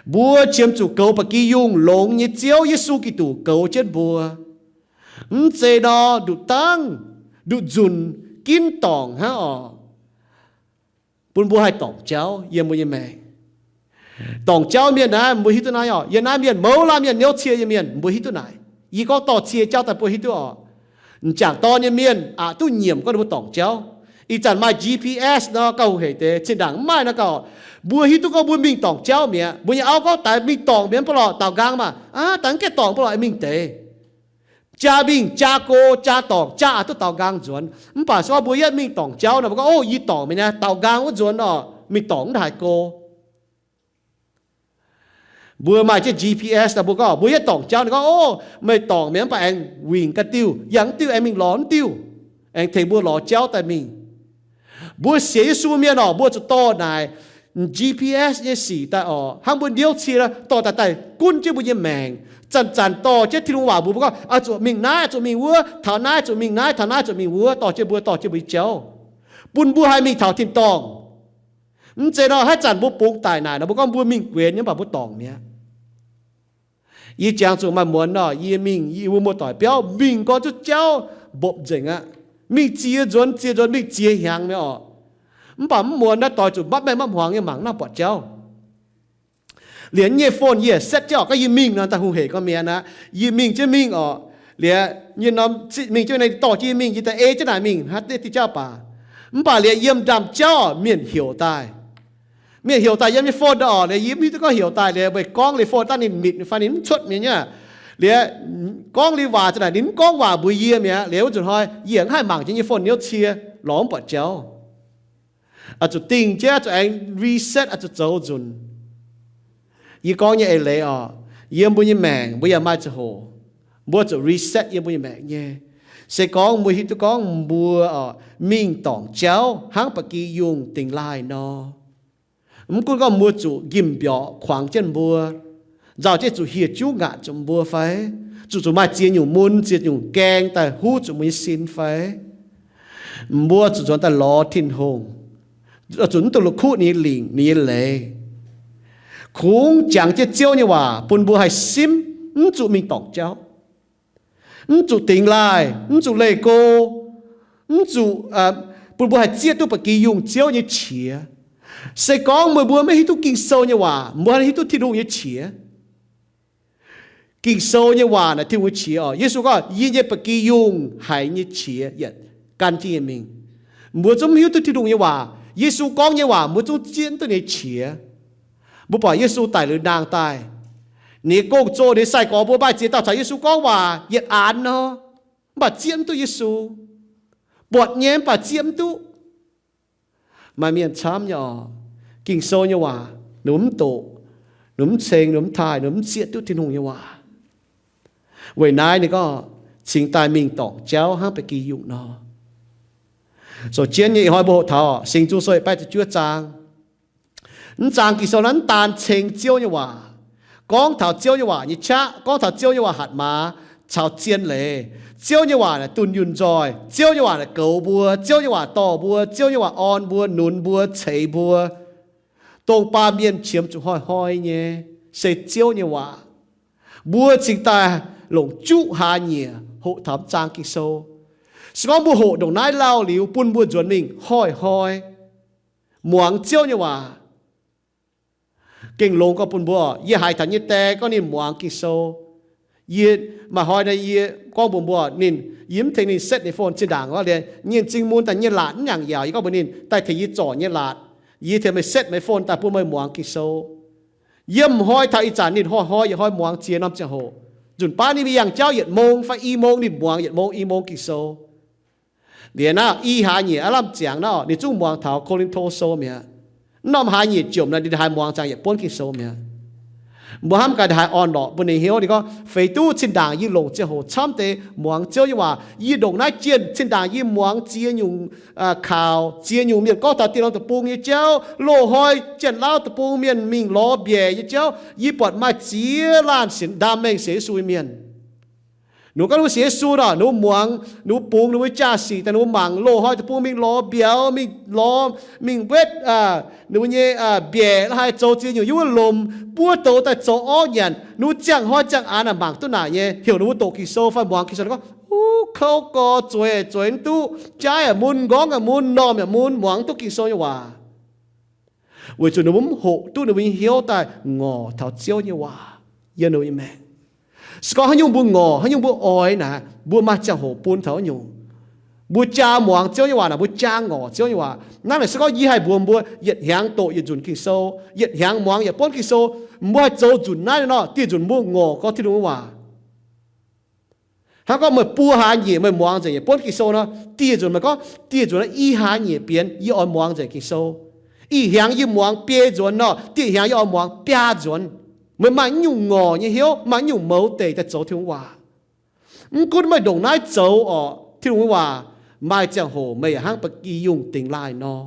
Mbuo qiemx zuqc goux ba'gi yungh longx nyei Ziouv Yesu Giduc goux jienv mbuo. Mv zeiz nor nduqc dangv, nduqc nzunc ginv dorngc hnangv oc. Bun mbuo haih dorngc jauv yiem mbuo nyei maengc. Dorngc jauv mienh naaiv mbuo hiuv duqv naaiv oc. Yiem naaiv mienh mouz laanh mienh niouv cie nyei mienh mbuo hiuv duqv naaic. Yie gorngv dorh cie jauv daaih bun hiuv duqv oc. M'jangc dorn nyei mienh aqc duqv nyiemc gorngv ninh mbuo dorngc jauv. Ih zanc maaih G P S nor gauh hungh hec deix, zinh ndaangc mv maaih nor gauh. Mbuo hiuv duqv gorngv mbuo mingh dorngc jauv mi'aqv. Mbuo nyei auv gorngv daaih mingh dorngc mi'aqv, mv baac lorqc daaux nqaang maah, aa, daaih mv gaengh dorngc, mv baac lorqc mingh deix. Jaa mingh, jaa go, jaa dorngc, jaa aqc duqv daaux nqaang nzuonx. Mv baac se gorngv mbuo yietv mingh dorngc jauv nor, mbuo gorngv, o, yie dorngc mi'aqv, daaux nqaang wuov nzuonx oc, mingh dorngc mv haih go. Mbuo maaih jienv G P S nor, mbuo gorngv mbuo yietv dorngc jauv, ninh gorngv, o, meih dorngc mi'aqv, mv baac aengx wingh ga'diuh, yangh mv diuh aengx mingh lorz mv diuh, aengx tengx mbuo lorz jauv daaih mingh. Mbuo sienx Yesu mienh oc, mbuo zuqc dorh naaic G P S nyei sic daaih oc, hnangv mbuo niouv cie dorh daaih daaih gunv jienv mbuo nyei maengc. Zanc-zanc dorh jienv Tin-Hungh waac mbuox mbuo gorngv, oix zuqc mingh naaiv, oix zuqc mingh wuov, taux naaiv zuqc mingh naaiv, taux naaiv zuqc mingh wuov, dorh jienv mbuo, dorh jienv mbuo nyei jauv, bun mbuo haih mingh taux tin-dorngh. Mv zeiz nor, haaix zanc mbuo bungx daic naaic nor, mbuo gorngv mbuo mingh guenx nyei, mv baac mbuo dorngc mi'aqv. Yie jangx zuqc maaih muonz nor, yie mingh, yie mbuo muoz-doic biauv mingh gorngv zuqc jauv mbopv nzengc aqv. Mingh ziex nzuonx, ziex nzuonx, mingh ziex hnyangx mi'aqv oc. Mv baac mv muonz naaiv doix zuqc mapv maengh mapv hmuangx nyei mangc naaiv buatc jauv. Liuz nyei phone yie setv jienv oc, gorngv yie mingh nor, daaih hungh hec gorngv mi'aqv aqv. Yie mingh jienv mingh oc. Liuz nyei norm mingh jienv naaiv dorh jienv yie mingh, yie daaih ei jienv naaic mingh hnangv diuh jauv baac. Mv baac liuz yiem ndaamv-jauv mienh heuc daaih. Mienh heuc daaih yiem nyei phone oc, liuz yie mv hiuv duqv gorngv heuc daaih, liuz meih gorngv liuz phone daaih ninh mitc fai ninh mv cuotv mi'aqv. Liuz gorngv liuz waac za'naaic ninh mv gorngv waac mbuox yie mi'aqv. Liuz wuov nzunc hnoi yie mv haih mangc jienv nyei phone niouv cie, lorz mv buatc jauv. Oix zuqc dingh jienv, oix zuqc aengx reset, oix zuqc zoux nzunc. Yie gorngv nyei eix leiz oc, yiem mbuo nyei maengc mbuo yaac maaih ziangh hoc mbuo zuqc reset yiem mbuo nyei maengc nyei. Se gorngv mbuo hiuv duqv gorngv mbuo oc mingh dorngc jauv hnangv ba'gi yungh dingx laaih nor, mv gunv gorngv mbuo zuqc njimv mbiorqc kuangx jienv mbuo, nzauh jienv zuqc hieh juv ngaatc zuqc mbuo fai, zuqc zuqc maaih ziex nyungc mun ziex nyungc gaeng daaih huv zuqc mbuo nyei sin fai, mbuo zuqc nzuonx daaih lorz Tin-Hungh, zuqc mv dungx la'kuqv ninh nyei lingc ninh nyei leiz. Kungx jangx jienv Ziouv nyei waac bun mbuo haih simv, mv zuqc mingh dorngc jauv, mv zuqc dingx laaih, mv zuqc leih go, mv zuqc, bun mbuo haih zieqv duqv ba'gi yungh Ziouv nyei qiex. Se gorngv meih mbuo maiv hiuv duqv Ging-Sou nyei waac, mbuo hiuv duqv Tin-Hungh nyei qiex. Ging-Sou nyei waac naaic Tin-Hungh nyei qiex oc. Yesu gorngv, yie nyei ba'gi yungh haiz nyei qiex yietc gan jienv yie mingh. Mbuo zungv mv hiuv duqv Tin-Hungh nyei waac, Yesu gorngv nyei waac mbuo zungv zieqv mv duqv ninh nyei qiex. Mbuo buatc Yesu daic liuz nangh daaih, ninh nyei gong-zoh, ninh nyei sai-gorx mbuo maaih ziex dauh caux Yesu gorngv waac yietc aanx nor, mv baac zieqv mv duqv Yesu. Buatc nyei mv baac zieqv mv duqv. Maaih mienh camv nyei oc. Ging-Sou nyei waac ninh mv doqc, ninh mv ceng, ninh mv taaih, ninh mv zieqv duqv Tin-Hungh nyei waac. Weic naaiv ninh gorngv cingx daaih mingh dorngc jauv hnangv ba'gi yungh nor. Zoux jienv nyei ih hnoi mbuo hoqc taux Singx Nzung Sou yietc baeqv ziepc juov zaang. Mv zaang Ging-Sou naaiv mv daan ceng Ziouv nyei waac, gorngv taux Ziouv nyei waac nyei qaqv, gorngv taux Ziouv nyei waac hatc maaz caux zien leiz. Ziouv nyei waac naaic dunh yunh nzoih. Ziouv nyei waac naaic goux mbuo. Ziouv nyei waac dorh mbuo. Ziouv nyei waac orn mbuo, nunz mbuo, ceix mbuo. Dongh baamh mienh qiemx zuqc hnoi-hnoi nyei, se Ziouv nyei waac. Mbuo cingx daaih longc juqv hlaax nyieqc hoqc taux mv zaang Ging-Sou. Se gorngv mbuo hoqc ndongc naaiv lauh liuz, bun mbuo nzuonx mingh hnoi-hnoi muangx Ziouv nyei waac. Gengh longx gorngv bun mbuo, yie haiz taux nyei die gorngv ninh muangx Ging-Sou. Yie, maaih hnoi naaiv yie gorngv mbuox mbuo, ninh, yie mv tengx ninh setv ninh phone. Zinh ndaangc gorngv liuz, nyei m'zing mun daaih nyei laatc mv nyanc yaauc, yie gorngv mbuox ninh, daaih tengx yie zorc nyei laatc. Yie tengx meih setv meih phone daaih bun meih muangx Ging-Sou. Yie m'hnoi taux ih zanc ninh hnoi-hnoi yietc hnoi muangx ziex norm ziangh hoc. Nzunc baav ninh mingh yangh jauv yietc mong fai i mong ninh muangx yietc mong i mong Ging-Sou. Liuz naaiv i hlaax nyieqc aav lamh ziangx naaiv, ninh zungv muangx taux Ko^lin^to Sou mi'aqv. Mv norm hlaax nyieqc jomc naaic ninh haiz muangx ziangx yietc buonv Ging-Sou mi'aqv. Mbuo hnamv gaax ninh haiz orn-lorqc bun ninh hnyouv. Ninh gorngv, feix duqv zinh ndaangc yie longc ziangh hoc camv deix muangx Ziouv nyei waac. Yie ndongc naaiv jienh zinh ndaangc yie muangx ziex nyungc kaux, ziex nyungc mienh gorngv taux Dieh Norm Deic-Bung nyei jauv, loz-hnoi Janx-Lauv Deic-Bung mienh mingh lorz mbiaec nyei jauv. Yie buatc maaih ziex laanh sienx, ndaam mengh sienx Yesu nyei mienh. Ninh mbuo gorngv ninh mbuo sienx Yesu nor, ninh mbuo muangx, ninh mbuo bungx ninh mbuo jaa-sic daaih, ninh mbuo mangc loz-hnoi deic-bung mingh lorz mbiauz, mingh lorz, mingh wetv ninh mbuo nyei mbiaec la'haaix, zoux ziex nyungc yiem wuov lomc buov douz daaih zoux orv nyanc. Ninh mbuo ziangh hnoi ziangh aqc naaic mangc duqv naaic nyei, heuc ninh mbuo doqc Ging-Sou fai muangx Ging-Sou. Ninh gorngv, Buv kouv gorx, zueiz zueiz mv duqv, jaaiv yaac mun, nqorngv yaac mun, m'normh yaac mun, muangx mv duqv Ging-Sou nyei waac. Weic zuqc ninh mbuo mv hoqc duqv ninh mbuo nyei hnyouv daaih ngorc taux Ziouv nyei waac yiem ninh mbuo nyei maengc. Se gorngv haaix nyungc mbuo ngorc, haaix nyungc mbuo oix naaic, mbuo maaih ziangh hoc bun taux haaix nyungc. Mbuo jaa muangx Ziouv nyei waac naaic, mbuo jaa ngorc Ziouv nyei waac. Hnangv naaic se gorngv yie haih mbuox mbuo yietc hnyangx doqc yietc nzunc Ging-Sou, yietc hnyangx muangx yaac buonv Ging-Sou, mbuo haih zoux nzunc naaiv nor, dieh nzunc mbuo ngorc gorngv Tin-Hungh nyei waac. Hnangv gorngv meih buo hlaax nyeic meih muangx nzengc yaac buonv Ging-Sou nor, dieh nzunc meih gorngv, dieh nzunc naaiv i hlaax nyeic bienx yie oix muangx nzengc Ging-Sou. Ih hnyangx yie muangx biei nzuonx nor, dieh hnyangx yie oix muangx biaa nzuonx. Meih maaih nyungc ngorc nyei hnyouv, maaih nyungc mouz deic daaih zoux Tin-Hungh waac. Mv gunv meih ndongc naaiv zoux orqc, Tin-Hungh nyei waac maaih ziangh hoc meih yaac hnangv ba'gi yungh dingx laaih nor.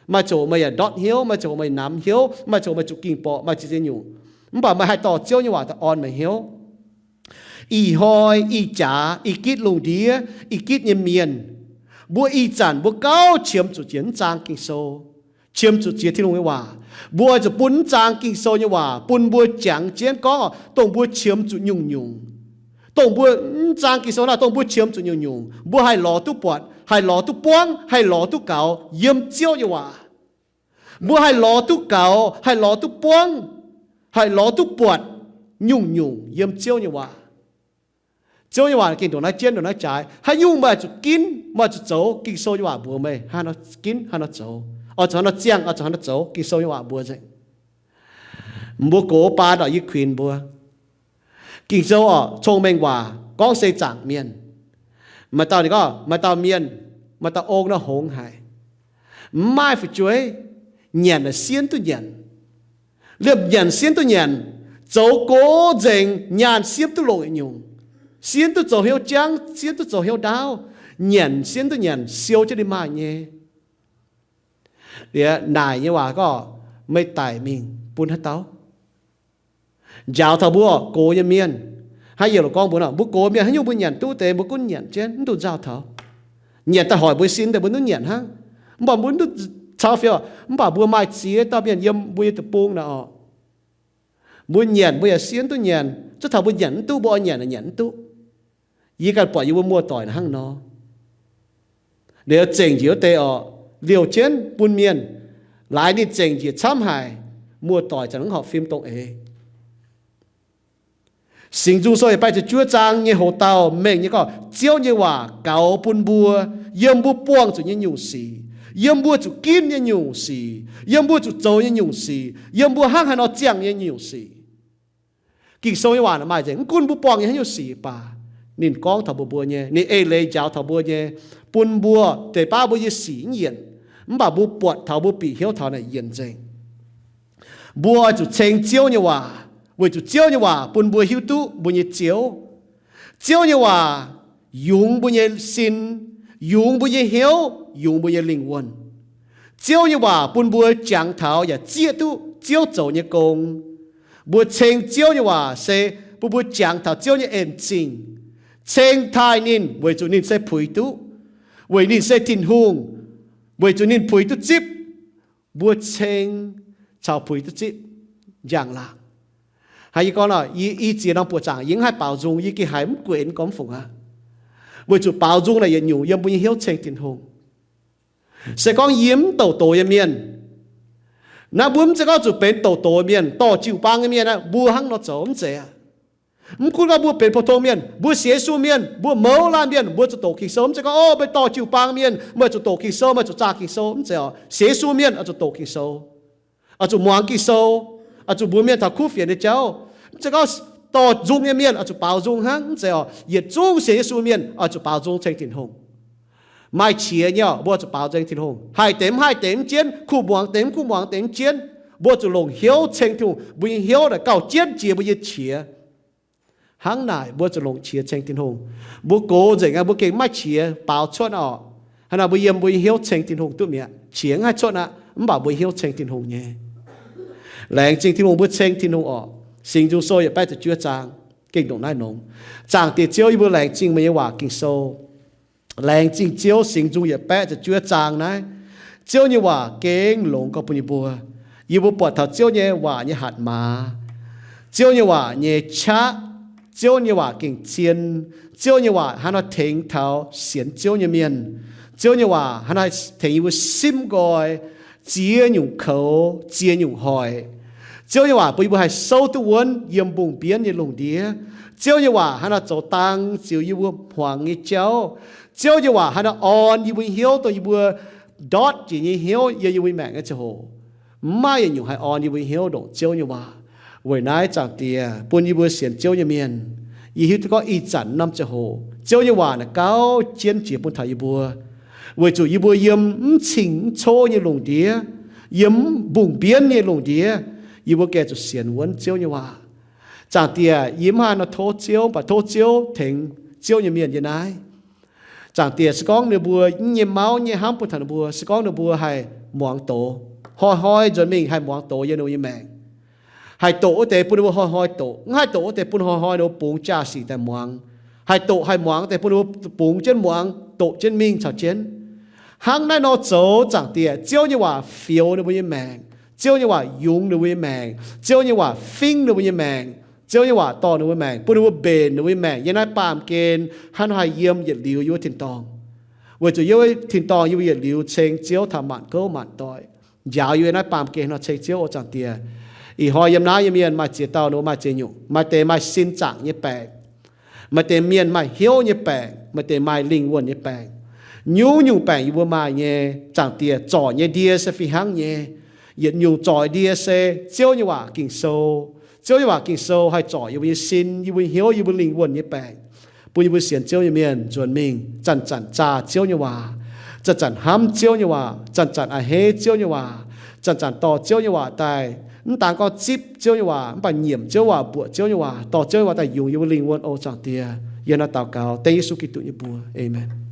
Maaih ziangh hoc meih yaac ndortv hnyouv, maaih ziangh hoc meih namx hnyouv, maaih ziangh hoc meih zuqc ging borqc, maaih ziex nyungc. Mv baac meih haih dorh Ziouv nyei waac daaih orn meih hnyouv. Ih hnoi, ih jaax, ih gitv lungh ndiev, ih gitv nyei mienh, mbuo ih zanc mbuo gauh qiemx zuqc jiex mv zaang Ging-Sou, qiemx zuqc jiex Tin-Hungh nyei waac. Mbuo oix zuqc bun mv zaang Ging-Sou nyei waac bun mbuo jangx jienv gorngv, dongh mbuo qiemx zuqc nyungc-nyungc, dongh mbuo mv zaang Ging-Sou naaiv, dongh mbuo qiemx zuqc nyungc-nyungc, mbuo haih lorz duqv buatc, haih lorz duqv buangv, haih lorz duqv gaux yiem Ziouv nyei waac. Mbuo haih lorz duqv gaux, haih lorz duqv buangv, haih lorz duqv buatc nyungc-nyungc yiem Ziouv nyei waac. Ziouv nyei waac gengh ndongc naaiv jienv ndongc naaiv jaaix. Haaix nyungc meih zuqc ginv, meih zuqc zoux, Ging-Sou nyei waac mbuox meih hnangv nor ginv, hnangv nor zoux. Oix zuqc hnangv nor ziangh, oix zuqc hnangv nor zoux, Ging-Sou nyei waac mbuox nzengc. Mbuo gox baa ndau yie kuinx mbuo, Ging-Sou orqc, cong-mengh waac gorngv se zaangc mienh. Maaih dauh ninh gorngv, maaih dauh mienh, maaih dauh ong nor hngongx haic, mv maaih fu'jueiv, nyanc naaic sienv duqv nyanc, liemh nyanc sienv duqv nyanc, zoux gox nzengc, nyaanh sienv duqv longc yietc nyungc, sienv duqv zoux hnyouv jangv, sienv duqv zoux hnyouv ndaauv, nyanc sienv duqv nyanc, siou jienv ninh maaih nyei. Liuz naaic nyei waac gorngv, meih daic mingh bun haaix dauh? Njaaux taux mbuo gox nyei mienh. Hnangv yie loc gorngv mbuox nor, mbuo gox mienh haaix nyungc mbuo nyanc duqv deix mbuo gunv nyanc jienv, mv dungx nzauh taux. Nyanc daaih hoic mbuo sin deix mbuo mv nyanc hnangv. Mv baac mbuo mv dungx cau fioux, mv baac mbuo maaih ziex dauh mienh yiem mbuo nyei deic-bung naaic orqc, mbuo nyanc mbuo yaac sienv duqv nyanc, zuov taux mbuo nyanc mv duqv, mbuo oix nyanc naaic nyanc mv duqv. Yie ganh buatc yie mbuo muoz-doic naaic hnangv nor. Liuz zengc njiec wuov deix orqc, liouh jienv bun mienh, laaix ninh zengc njiec camv haic, muoz-doic zanc mv horpc fim dongh eix. Singx Nzung Sou yietc baeqv ziepc juov zaang nyei hoz dauh mengh nyei gorngv, Ziouv nyei waac gaux bun mbuo yiem mbuo buangh zuqc nyei nyungc sic, yiem mbuo zuqc ginv nyei nyungc sic, yiem mbuo zuqc zoux nyei nyungc sic, yiem mbuo hnangv haaix nor ziangh nyei nyungc sic. Ging-Sou nyei waac maaih nzengc, mv gunv mbuo buangh nyei haaix nyungc sic baac, ninh gorngv taux mbuox mbuo nyei, ninh eix leiz njaaux taux mbuo nyei, bun mbuo deix baav mbuo nyei sic mv yienc, mv baac mbuo buatc taux mbuo bieqc hnyouv taux naaic yienc nzengc. Mbuo oix zuqc ceng Ziouv nyei waac, weic zuqc Ziouv nyei waac bun mbuo hiuv duqv mbuo nyei Ziouv. Ziouv nyei waac yungz mbuo nyei sin, yungz mbuo nyei hnyouv, yungz mbuo nyei lingh wuonh. Ziouv nyei waac bun mbuo jangx taux yaac zieqv duqv Ziouv zoux nyei gong. Mbuo ceng Ziouv nyei waac se bun mbuo jangx taux Ziouv nyei en zingh, ceng taaih ninh weic zuqc ninh se puix duqv, weic ninh se Tin-Hungh, weic zuqc ninh puix duqv zipv. Mbuo ceng caux puix duqv zipv njang-laangc. Hnangv yie gorngv nor, yie i ziex norm buoqc zaangc yie mv haih baaux nzung, yie gengh haiz mv guenx gormx fungc aqv. Weic zuqc baaux nzung naaic yietc nyungc yiem mbuo nyei hnyouv ceng Tin-Hungh. Se gorngv yie mv douc doz nyei mienh, naaiv mbuo mv zeiz gorngv zuqc benx douc doz mienh, dorh jiu-baang nyei mienh aqv, mbuo hnangv nor zoux mv zeiz aqv. Mv gunv gorngv mbuo benx pou-tong mienh, mbuo sienx Yesu mienh, mbuo mouz laanh mienh, mbuo zuqc doqc Ging-Sou. Mv zeiz gorngv, o, meih dorh jiu-baang mienh, meih zuqc doqc Ging-Sou, meih zuqc zaah Ging-Sou. Mv zeiz oc. Sienx Yesu mienh oix zuqc doqc Ging-Sou, oix zuqc muangx Ging-Sou, oix zuqc mbuox mienh taux kuv fienx nyei jauv. Mv zeiz gorngv dorh nzung nyei mienh oix zuqc baaux nzung hnangv. Mv zeiz oc. Yietc zungv sienx Yesu mienh oix zuqc baaux nzung ceng Tin-Hungh. Maaih qiex nyei oc, mbuo oix zuqc baaux nzung ceng Tin-Hungh. Haih deix mv haih deix mv jienv, kuh muangx deix mv kuh muangx deix mv jienv, mbuo zuqc longc hnyouv ceng Tin-Hungh. Mbuo nyei hnyouv naaic gauh jienv jiex mbuo nyei qiex. Hnangv naaic mbuo zuqc longc qiex ceng Tin-Hungh. Mbuo gox nzengc aqv, mbuo gengh maiv qiex baaux cuotv oc. Hnangv naaic mbuo yiem mbuo nyei hnyouv ceng Tin-Hungh duqv mi'aqv. Qiex mv haih cuotv aqv, mv baac mbuo nyei hnyouv ceng Tin-Hungh nyei. Laengz zingh Tin-Hungh, mbuo ceng Tin-Hungh oc. Singx Nzung Sou yietc baeqv ziepc juov zaang gengh ndongc naaiv nongx. Zaangc Diex Ziouv, yie mbuo laengz zingh meih nyei waac Ging-Sou. Laengz zingh Ziouv, Singx Nzung yietc baeqv ziepc juov zaang naaiv, Ziouv nyei waac gengh longx gorx bun yie mbuo. Yie mbuo buatc taux Ziouv nyei waac nyei hatc maaz, Ziouv nyei waac nyei qaqv, Ziouv nyei waac gengh zien. Ziouv nyei waac hnangv nor tengx taux sienx Ziouv nyei mienh. Ziouv nyei waac hnangv nor tengx yie mbuo simv nqoi ziex nyungc koux, ziex nyungc hoic. Ziouv nyei waac bun yie mbuo haih souv duqv wuonv yiem mbungh mbienv nyei lungh ndiev. Ziouv nyei waac hnangv nor zoux dang ziux yie mbuo hmuangx nyei jauv. Ziouv nyei waac hnangv nor orn yie mbuo nyei hnyouv dongh yie mbuo ndortv jiex nyei hnyouv yiem yie mbuo nyei maengc nyei ziangh hoc. Mv maaih yietc nyungc haih orn yie mbuo nyei hnyouv ndongc Ziouv nyei waac. Weic naaiv, Zaangc Diex, bun yie mbuo sienx Ziouv nyei mienh, yie hiuv duqv gorngv ih zanc norm ziangh hoc Ziouv nyei waac naaic gauh jienv jiex bun taux yie mbuo, weic zuqc yie mbuo yiem mv cing mv cov nyei lungh ndiev, yiem mbungh mbienv nyei lungh ndiev, yie mbuo gengh zuqc sienx wuonv Ziouv nyei waac. Zaangc Diex, yie mv haih nor tov Ziouv, mv baac tov Ziouv tengx Ziouv nyei mienh yiem naaiv. Zaangc Diex, se gorngv ninh mbuo nyei mauv nyei hnamv bun taux ninh mbuo, se gorngv ninh mbuo haih muangx doz, hnoi-hnoi nzuonx mingh haih muangx doz yiem ninh mbuo nyei maengc, haih doqc wuov deix bun ninh mbuo hnoi-hnoi doqc, mv haih doqc wuov deix bun hnoi-hnoi ninh mbuo bungx jaa-sic daaih muangx, haih doqc haih muangx deix bun ninh mbuo bungx jienv muangx, doqc jienv mingh caux jienv. Hnangv naaiv nor zoux, Zaangc Diex, Ziouv nyei waac fioux ninh mbuo nyei maengc, Ziouv nyei waac yungz ninh mbuo nyei maengc, Ziouv nyei waac fingv ninh mbuo nyei maengc, Ziouv nyei waac dorh ninh mbuo maengc, bun ninh mbuo mbenc ninh mbuo nyei maengc yiem naaiv baamh gen hnangv nor haih yiem yietc liuz yiem wuov tin-dorngh. Weic zuqc yiem wuov tin-dorngh yiem mbuo yietc liuz ceng Ziouv taux maanc gouv maanc doic, njaaux yie naaiv baamh gen nor ceng Ziouv. O Zaangc Diex, ih hnoi yiem naaiv nyei mienh maaih ziex dauh ninh mbuo maaih ziex nyungc, maaih deix maaih sin zaangc nyei baengc, maaih deix mienh maaih hnyouv nyei baengc, maaih deix maaih lingh wuonh nyei baengc. Nyungc-nyungc baengc yie mbuo maaih nyei, Zaangc Diex, zorc nyei ndie se fih hnangv nyei. Yietc nyungc zorc ndie se Ziouv nyei waac Ging-Sou. Ziouv nyei waac Ging-Sou haih zorc yie mbuo nyei sin, yie mbuo nyei hnyouv, yie mbuo lingh wuonh nyei baengc, bun yie mbuo sienx Ziouv nyei mienh nzuonx mingh zanc-zanc zaah Ziouv nyei waac, zanc-zanc hnamv Ziouv nyei waac, zanc-zanc a'hneiv Ziouv nyei waac, zanc-zanc dorh Ziouv nyei waac daaih, mv daan gorngv zipv Ziouv nyei waac, mv baac nyiemc Ziouv waac, mbuoqc Ziouv nyei waac, dorh Ziouv nyei waac daaih yungz yie mbuo lingh wuonh. O Zaangc Diex, yie hnangv naaiv daux gaux dengv Yesu Giduc nyei mbuox. Aamen.